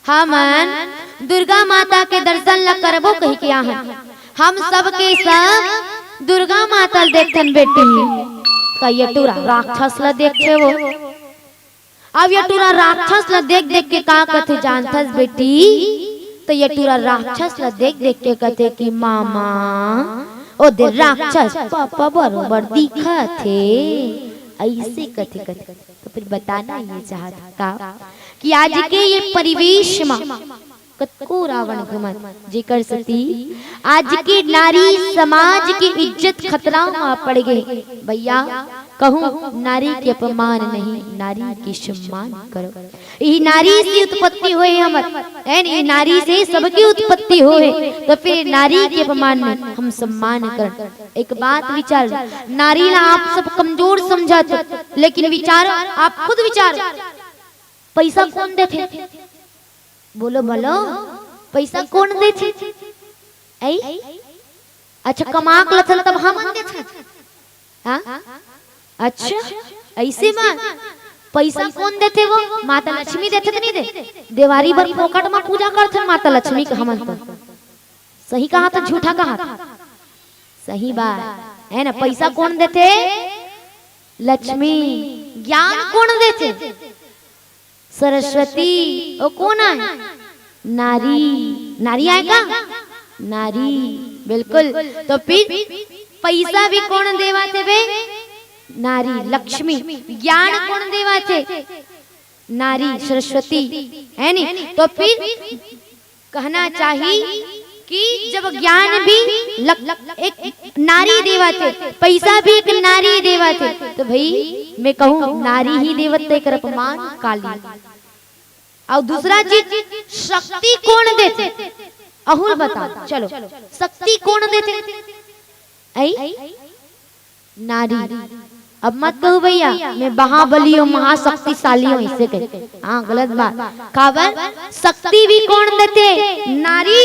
हमन दुर्गा माता के दर्शन ल करबो कहिके आहन, हम सबके सब दुर्गा माता ल देखथन बेटी।" का ये टूरा राक्षस ल देखथे वो? अब ये टूरा राक्षस ला देख देख के का कथे जानथस बेटी? तो ये टूरा राक्षस ला देख देख के कथे कि मामा, ओ दे राक्षस, पापा बरोबर दिखत हे। ऐसे कथे कथे। तो फिर बताना ये चाहत का कि आज के ये परिवेश मा कतको रावण घूमत, जेकर सेती आज के नारी समाज के इज्जत खतरा मा पड़ गे। भैया, कहूँ नारी के अपमान नहीं, नारी के सम्मान करो। यही नारी से उत्पत्ति होए हमर, है न? ये नारी से सबकी उत्पत्ति होए, तो फिर नारी के अपमान नहीं, हम सम्मान करन। एक बात विचार, नारी ला आप सब कमजोर समझत, लेकिन विचार, आप खुद विचार, पैसा कौन देथे? बोलो, बोलो, पैसा कौन देथे? ऐ? अच्छा, कमा के लथन तब हमन देथन? हाँ? अच्छा, ऐसे बात। पैसा कौन देथे वो? माता लक्ष्मी देथे त नहीं दे? देवारी बर फोकट मा पूजा करथन माता लक्ष्मी के हमन तो। सही कहा तो झूठा कहा तो? सही बात है ना। पैसा कौन देथे? लक्ष्मी। ज्ञान कौन देथे? सरस्वती। ओ कौन आय? नारी। नारी आय का? नारी। बिल्कुल। तो फिर पैसा भी कौन देवाथे बे? नारी, लक्ष्मी। ज्ञान कौन देवाथे? नारी, सरस्वती। है नी? तो फिर कहना चाही कि जब ज्ञान भी लक-, एक नारी देवाथे, पैसा भी एक नारी देवाथे, तो भाई मैं कहूँ नारी ही देवत, तेकर अपमान काली। अउ दूसरा चीज, शक्ति कौन देथे? अहू ल बताओ, चलो, शक्ति कौन देथे? ऐ? नारी। अब मत कहू भैया, मैं महाबली हूँ, महाशक्तिशाली हूँ, इसे कहे। हाँ, गलत बात। काबर? शक्ति भी कौन देथे? नारी।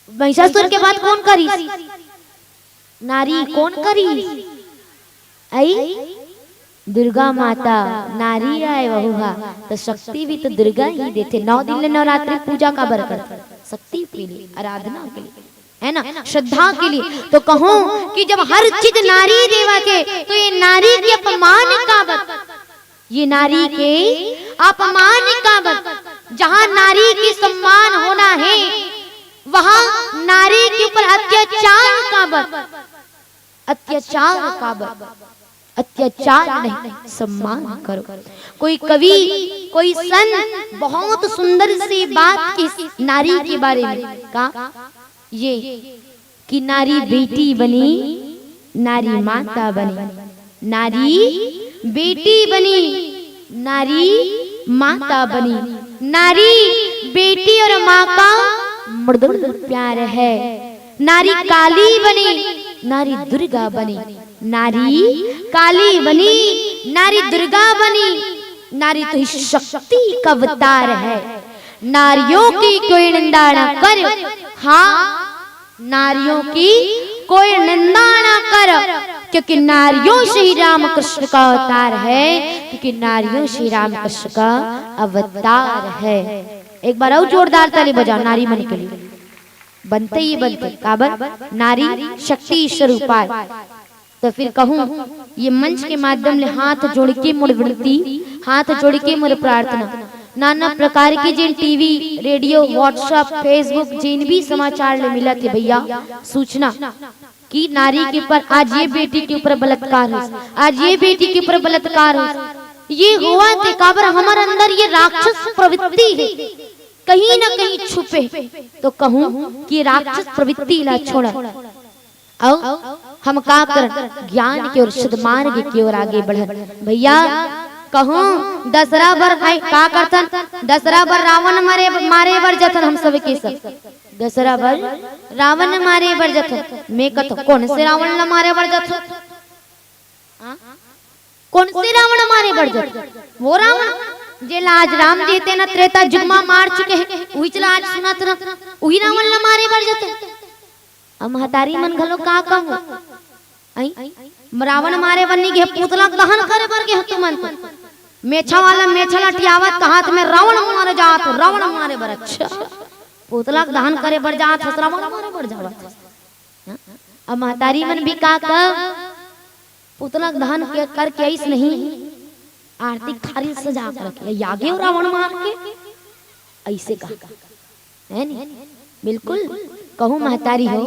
महिषासुर के वध कौन करिस? नारी। कौन करिस? ऐ? दुर्गा माता। नारी आय वहू हा, तो शक्ति भी तो दुर्गा ही देथे। नौ दिन ले नवरात्रि पूजा काबर करथे? शक्ति के लिए, आराधना के लिए, है ना, श्रद्धा के लिए। तो कहूँ कि जब हर चीज नारी देवाथे, तो ये नारी के अपमान काबर? ये नारी के अपमान काबर? जहाँ नारी के सम्मान होना है, वहाँ नारी के ऊपर अत्याचार काबर? अत्याचार काबर? अत्याचार नहीं, सम्मान करो। कोई कवि, कोई संत बहुत सुंदर सी बात की नारी के बारे में। का? ये कि नारी बेटी बनी, नारी माता बनी। नारी बेटी बनी, नारी माता बनी। नारी बेटी और माँ का मृदुल प्यार है। नारी काली बनी, नारी दुर्गा बनी। नारी काली बनी, नारी दुर्गा बनी। नारी तो ही शक्ति का अवतार है। नारियों की कोई निंदा ना कर। हाँ, नारियों की कोई निंदा ना कर, क्योंकि नारियों से ही रामकृष्ण का अवतार है, क्योंकि नारियों से ही रामकृष्ण का अवतार है। एक बार अउ जोरदार ताली बजाओ नारी मन के लिए। बनथे ही बनथे, काबर? नारी शक्ति स्वरूपा आय। तो फिर कहूँ, ये मंच के माध्यम ले हाथ जोड़ के मोर विनती, हाथ जोड़ के मोर प्रार्थना, नाना प्रकार के जेन टीवी, रेडियो, WhatsApp, Facebook, जेन भी समाचार ले मिलत हे भैया, सूचना कि नारी के ऊपर, आज ये बेटी के ऊपर बलात्कार होइस, आज ये बेटी के ऊपर बलात्कार होइस, ये होवत हे काबर? हमर अंदर ये राक्षस प्रवृत्ति हे, कहीं ना कहीं छुपे हे। तो कहूँ कि राक्षस प्रवृत्ति ला छोड़ा, अउ हम का करन? ज्ञान के ओर, सदमार्ग के ओर आगे बढ़न। भैया, कहूँ दसरा बर, आय, का करथन? दसरा बर रावण मारे, मारे बर जथन हम सब के सब। दसरा बर रावण मारे बर जथन। मैं कथों, कौन से रावण ला मारे बर जथन? हाँ? कौन से रावण मारे बर जथन? वो रावण जेला आज राम जी तेन त्रेता जुग मा मार चुके हे, उहीच ला आज सुनत ना, उही रावण ला मारे बर जथन। अब महतारी मन घलो का कहूँ? अई? रावण मारे बर नी गे, पुतला दहन करे बर गे तुमन तो। मेछा वाला मेछा लटियावत, हाथ में रावण मारे जात, रावण मारे बर। अच्छा, पुतला दहन करे बर जात हस, रावण मारे बर जावत हस। हाँ? अब महतारी मन भी का कह, पुतला दहन के करके आइस नहीं, आरती थारी सजा के रखे, या आगे हो रावण मार के, ऐसे कहा, है नी? बिल्कुल। कहूँ महतारी हो,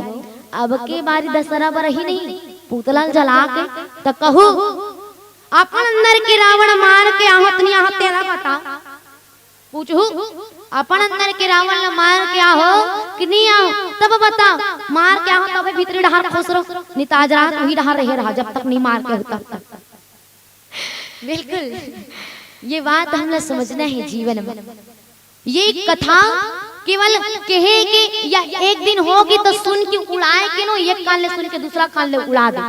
अब के बारी दशहरा बर ही नहीं, पुतला जला के, त कहू, अपन अंदर के रावण मार के आहत नहीं आहत तेला बताओ। पूछू, अपन अंदर के रावण ल मार के आहो कि नहीं आहो, तब बताओ। मार के आहो तब भीतरी डहार खुश रहो, निताज रहा, तू ही डहार रहे रहा, जब तक नहीं मार के हो तब तक। बिल्कुल, ये बात हमला समझना है जीवन में। ये कथा केवल कहे के या एक दिन होगी तो सुन के उड़ाए के नो, एक कान ले सुन के दूसरा कान ले उड़ा दे।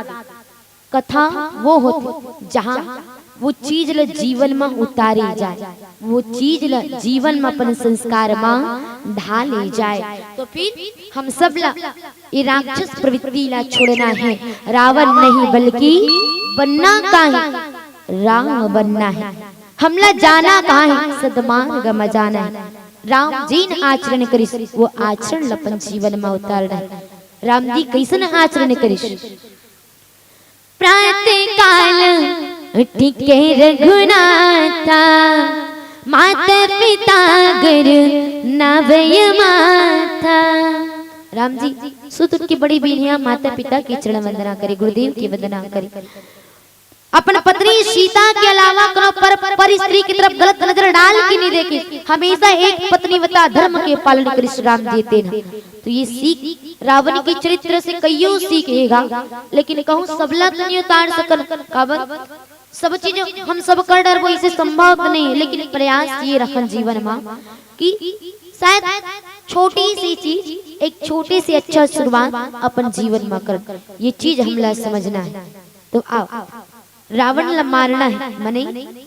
कथा वो होथे, जहाँ वो चीज ल जीवन म उतारे जाए, वो चीज ल जीवन म अपन संस्कार म ढाले जाए। तो फिर हम सब ल ये राक्षस प्रवृत्ति ला छोड़ना है। रावण नहीं बल्कि बनना का है, राम बनना है। हमला जाना कहाँ है? सदमार्ग म जाना है। राम जेन आचरण करिस, वो आचरण ल अपन जीवन म उतारना है। राम जी कैसन आचरण करिस? प्रातः काल उठ के रघुनाथा, माता पिता गुरु नवय माथा। राम जी सुत उठ के बड़ी बिनिया माता पिता के चरण वंदना करे, गुरुदेव की वंदना करे। अपन पत्नी सीता के अलावा कोनो पर, पर स्त्री की तरफ गलत नजर डाल के नहीं देखे, हमेशा एक पत्नीवता धर्म के पालन करिस राम जी तेन। तो ये सीख रावण के चरित्र से कईयो सीख हेगा, लेकिन कहूँ सबला तो नहीं उतार सकन। काबर? सब चीज हम सब कर डरबो, इसे संभव तो नहीं, लेकिन प्रयास ये रखन जीवन में कि शायद छोटी सी चीज, एक छोटे से अच्छा शुरुआत अपन जीवन में कर, ये चीज हमला समझना है। तो आओ, रावण ला मारना है, माने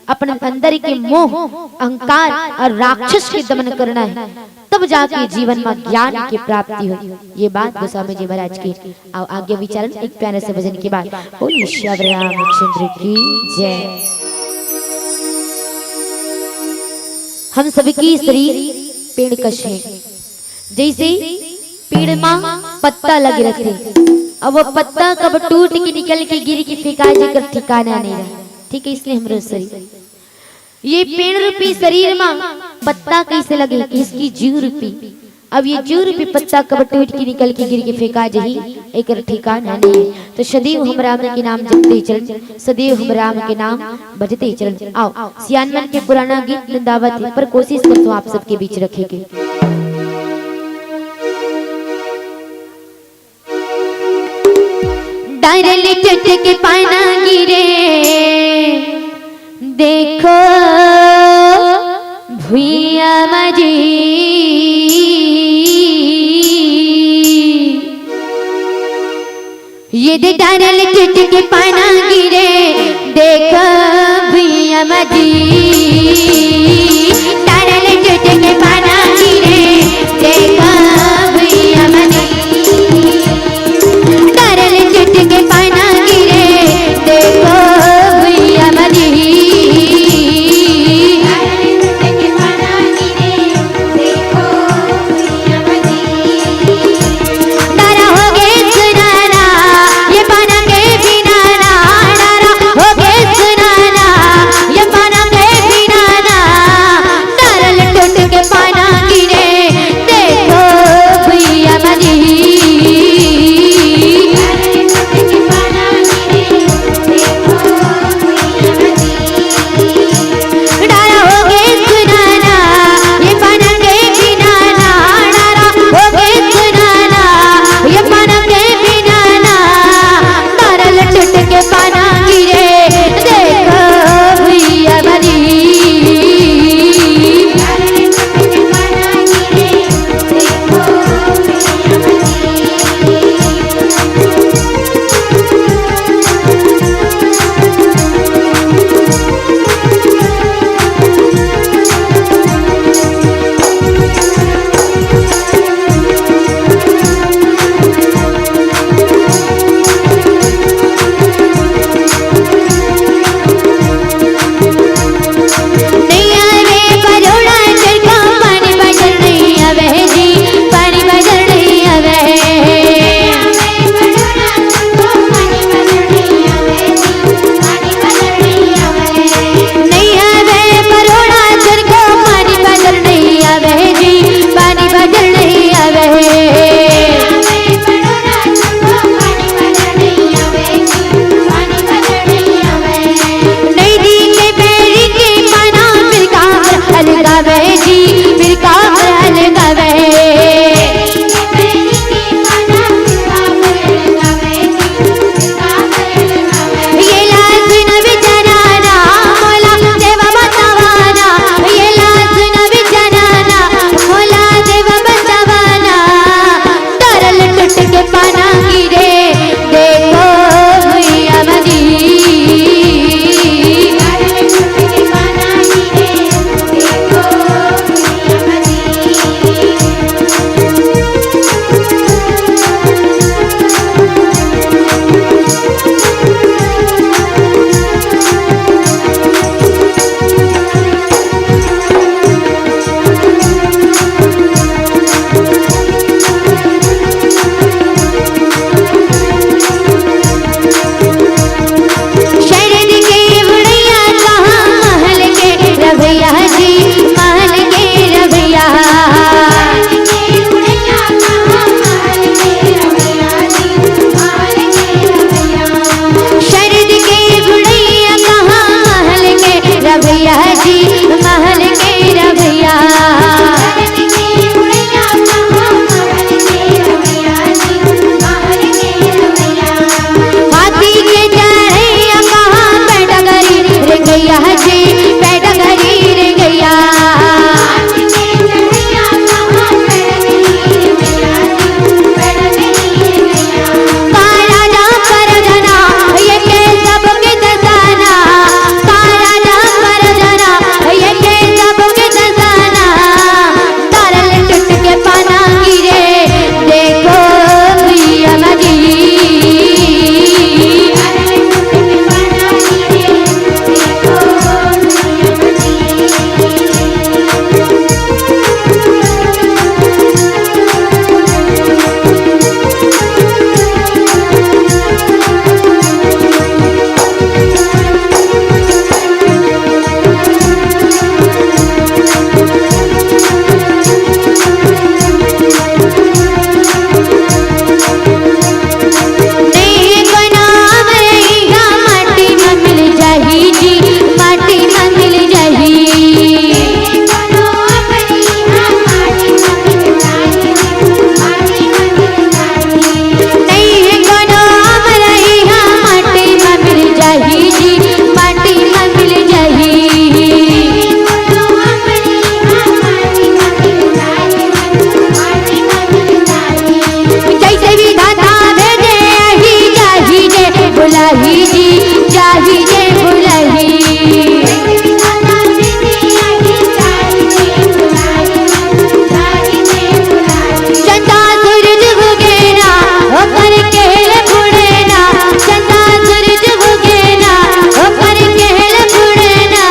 अपन अंदर के मोह, अहंकार और राक्षस के दमन करना है, तब जाके जीवन में ज्ञान की प्राप्ति हो। ये बात गोस्वामी जी महाराज की। आओ आगे विचारन एक प्यारे से भजन के बाद। बोलिए श्यावर रामचंद्र की जय। हम सभी की शरीर पेड़ कश है, जैसे पेड़ मा पत्ता लगे रहते, अब वो पत्ता कब टूट के निकल के गिर के फेंका, जेकर ठिकाना नहीं रहा। ठीक है, इसलिए हमरो शरीर, ये पेड़ रूपी शरीर मा पत्ता कैसे लगे, इसकी जीव रूपी, अब ये जीव रूपी पत्ता कब टूट के निकल के गिर के फेंका जही, एकर ठिकाना नहीं है। तो सदैव हम राम के नाम जपते चलन, सदैव हम राम के नाम बजते चलन। आओ, सियान मन के पुराना गीत नंदावत है, पर कोशिश करता हूँ आप सबके बीच रखे के। डारल टूट के पाना गिरे, देखो भुइया मजी। ये दे डारल टूट के पाना गिरे, देखो भुइया मजी। डारल टूट के पाना गिरे, देखो भुइया मजी। डारल टूट के पाना गिरे, देखो भुइया मजी। डारा हो गे सुनाना, ये पाना के बिनाना। डारा हो गे सुनाना, ये पाना के रवैया जी महल के रवैया। शरद के गुड़ैया कहाँ महल के रवैया जी, महल के रवैया। हाथी के चढ़ैया कहाँ बैठा करी रे गैया जी, बैठा करी रे गैया। का राजा परजना, ये के सबके दसाना, का राजा परजना, ये के सबके दसाना। तारल टूट के पाना गिरे, देखो भैया जी। नहीं बनाम रहिया, माटी म मिल जाही जी, माटी म मिल जाही। नहीं हे कोनो हमरइहा, माटी म मिल जाही जी, माटी म मिल जाही। जइसे विधाता भेजे, आही जाही जे बुलाही जी, जाही जे बुलाही। चंदा सूरज उगे ना, ओकर केहल बुड़े ना। चंदा सूरज उगे ना, ओकर केहल बुड़े ना।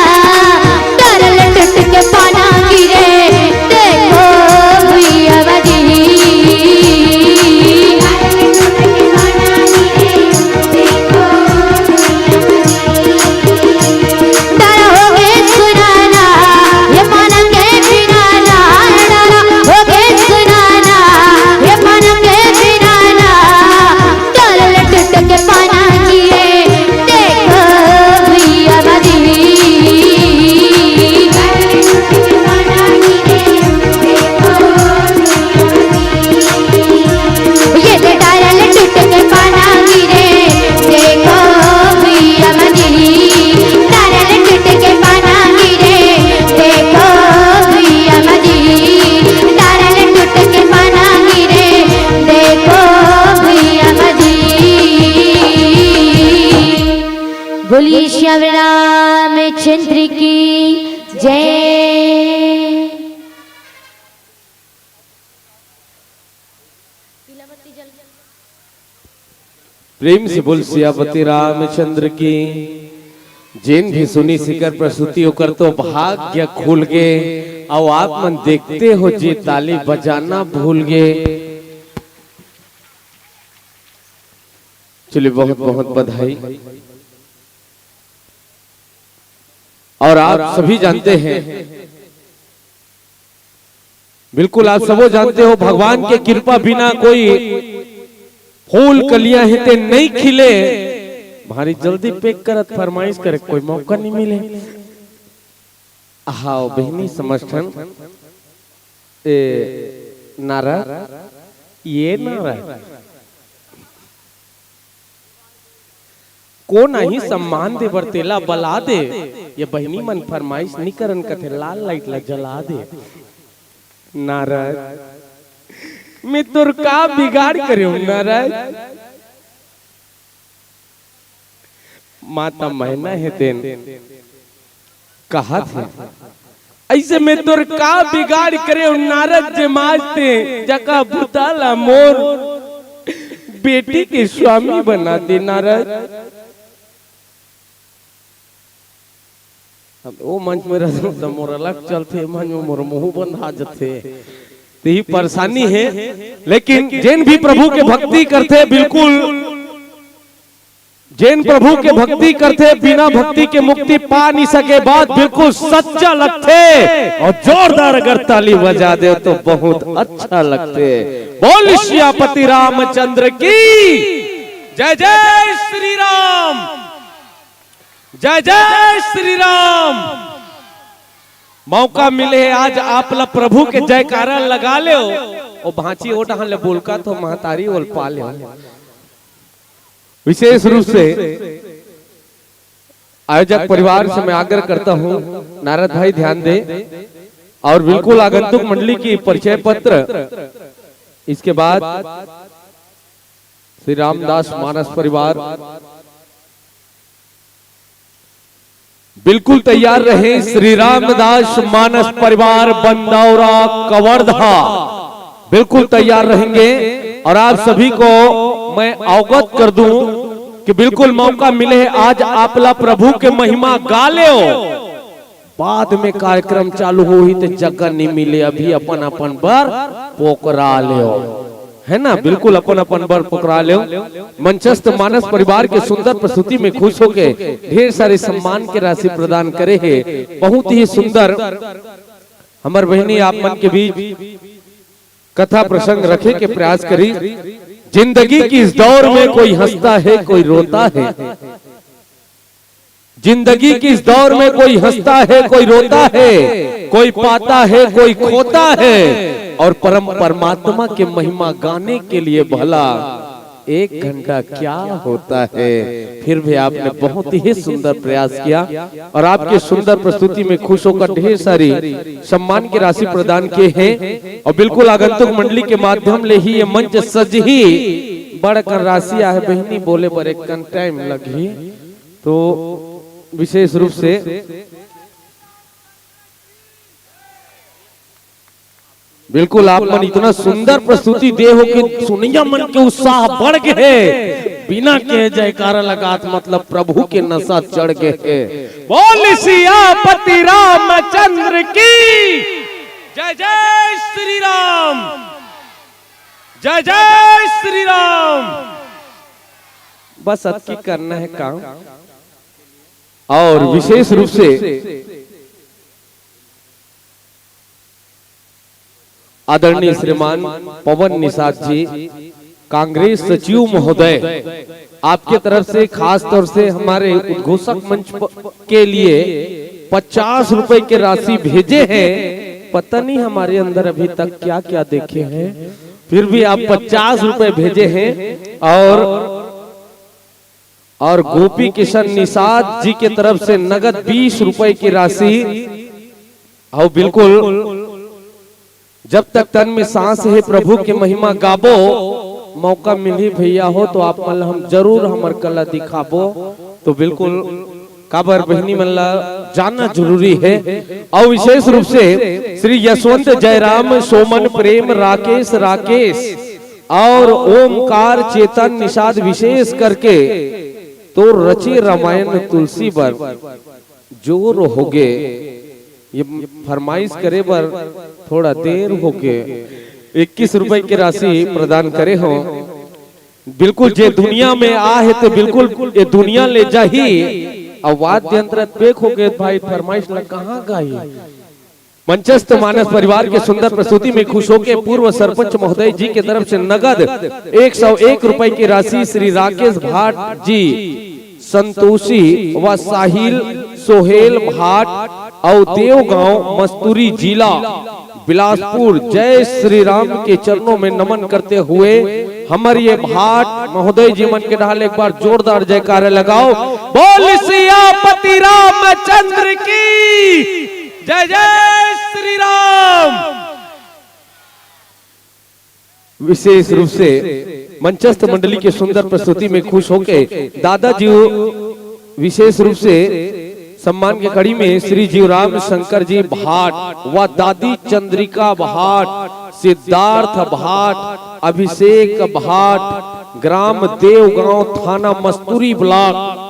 तरल टूट के पाना गिरे, देखो भैया जी। डर होगे सुनाना, ये पाना के बिनाना। डर होगे सुनाना, ये पाना के बिनाना। तरल टूट के पाना गिरे, देखो भैया जी। ये दे तारल टूट के पाना गिरे, देखो भैया जी। तारल टूट के पाना गिरे, देखो भैया जी। तारल टूट के पाना गिरे, देखो भैया जी। बोलिए श्याम रामचंद्र की जय। प्रेम से बोल सियापति रामचंद्र की। जेन भी सुनी सिकर प्रस्तुति, ओकर तो भाग्य खुल गे। अउ आप मन देखते हो जे ताली बजाना भूल गे। चलिए, बहुत बहुत बधाई। और आप सभी जानते हैं, बिल्कुल आप सबो जानते हो, भगवान के कृपा बिना कोई फूल कलियां हे ते नहीं खिले। भारी जल्दी पैक करत, फरमाइश करे कोई मौका नहीं मिले। हाव बहिनी समझथन। ए नारा, ये नारा। कोन आही सम्मान दे बर तेला बला दे। ये बहिनी मन फरमाइश नी करन कथे लाल लाइट ला जला दे। नारद, मैं तोर का बिगाड़ करे हूँ नारद? माता मैना हे तेन कहत हे, अइसे में तोर का बिगाड़ करे हूँ नारद जे माज ते जका भूता ला मोर बेटी के स्वामी बना दे नारद। अब ओ मंच में रहते तो मोर अलग चलथे, मंच में मोर मुंह बंद आ जाथे। ते ही परेशानी हे, लेकिन जेन भी प्रभु के भक्ति करथे बिल्कुल जेन प्रभु के भक्ति करथे, बिना भक्ति के मुक्ति पा नहीं सके। बात बिल्कुल सच्चा लगथे। और जोरदार अगर ताली बजा दे तो बहुत अच्छा लगथे। बोल सियापति रामचंद्र की जय। जय श्री राम। जय जय श्री राम। मौका मिले हे आज आप ला प्रभु के जयकारा लगा ले। ओ भांची ओ डहान ले बोलका तो महतारी ओल पा ले। विशेष रूप से आयोजक परिवार से मैं आग्रह करता हूं, नारद भाई ध्यान दे। और बिल्कुल आगंतुक मंडली की परिचय पत्र, इसके बाद श्री रामदास मानस परिवार बिल्कुल तैयार रहें। श्री रामदास मानस परिवार बंदौरा कवर्धा बिल्कुल तैयार रहेंगे। और आप सभी को मैं अवगत कर दूं कि बिल्कुल मौका मिले हे आज आप ला प्रभु के महिमा गा ले। बाद में कार्यक्रम चालू होही तो जगह नहीं मिले, अभी अपन अपन बर पोकरा ले, है ना, बिल्कुल अपन अपन बर पोकरा ले। मंचस्थ मानस परिवार के सुंदर प्रस्तुति में खुश होके ढेर सारे सम्मान के राशि प्रदान करे हे। बहुत ही सुंदर। हमर बहिनी आप मन के बीच कथा प्रसंग रखे के प्रयास करी। जिंदगी की इस दौड़ में कोई हंसता है, कोई रोता है। जिंदगी की इस दौड़ में कोई हंसता है, कोई रोता है, कोई पाता है, कोई खोता है। और परम परमात्मा के महिमा गाने के लिए भला एक घंटा क्या होता है। फिर भी आपने बहुत ही सुंदर प्रयास किया और आपके सुंदर प्रस्तुति में खुश होकर ढेर सारी सम्मान की राशि प्रदान किए हैं। और बिल्कुल आगंतुक मंडली के माध्यम ले ही ये मंच सज ही बड़कन राशि आहे बहिनी बोले बर एक कन टाइम लगही। तो विशेष रूप से बिल्कुल आप मन इतना सुंदर प्रस्तुति दे हो कि सुनिया मन के उत्साह बढ़ गए हे। बिना कहे जयकारा लगात मतलब प्रभु के नशा चढ़ गए हे। बोल सियापति रामचंद्र की जय। जय श्री राम। जय जय श्री राम। बस अतकी करना है काम। और विशेष रूप से आदरणीय श्रीमान पवन निषाद जी, कांग्रेस सचिव महोदय, आपके तरफ से खास तौर से हमारे उद्घोषक मंच प-, के लिए पचास रुपए की राशि भेजे हैं। पता नहीं हमारे अंदर अभी तक क्या क्या देखे हैं, फिर भी आप पचास रुपए भेजे हैं। और और गोपी किशन निषाद जी के तरफ से नगद बीस रुपए की राशि। और बिल्कुल, जब तक तन में सांस है प्रभु के महिमा गाबो। मौका मिली भैया हो तो आप मन ला हम जरूर हमर कला दिखाबो। तो बिल्कुल काबर बहिनी मन ला जानना जरूरी है। और विशेष रूप से श्री यशवंत, जयराम, सोमन, प्रेम, राकेश, राकेश और ओमकार, चेतन, निषाद विशेष करके तो रचे रामायण तुलसी बर जोर होगे। ये फरमाइश करे बर थोड़ा देर होगे। इक्कीस रुपए की राशि प्रदान करे हो। बिल्कुल जे दुनिया में आ है तो बिल्कुल ये दुनिया ले जाही। अब वाद्य यंत्र पैक होगे भाई, फरमाइश ला कहाँ गाही? मंचस्थ मानस परिवार के सुंदर प्रस्तुति में खुश होकर पूर्व सरपंच महोदय जी के तरफ से नगद एक सौ एक रुपए की राशि श्री राकेश भाट जी, संतोषी व साहिल सोहेल भाट और देवगांव मस्तूरी, जिला बिलासपुर, जय श्री राम के चरणों में नमन करते हुए हमर ये भाट महोदय जी मन के डहार एक बार जोरदार जयकारा लगाओ। बोल सियापति रामचंद्र की जय। जय श्री राम। विशेष रूप से मंचस्थ मंडली के सुंदर प्रस्तुति में खुश होके दादाजी विशेष रूप से सम्मान के कड़ी में श्री जीवराम शंकर जी भाट व दादी चंद्रिका भाट, सिद्धार्थ भाट, अभिषेक भाट, ग्राम देवगांव, थाना मस्तूरी, ब्लॉक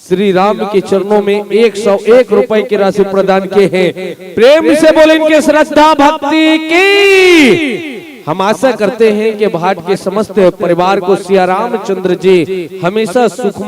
श्री राम के चरणों में एक सौ एक रुपए की राशि प्रदान किए हैं। प्रेम से बोले इनके श्रद्धा भक्ति की। हम आशा करते हैं कि भाट के समस्त परिवार को सिया रामचंद्र जी हमेशा सुख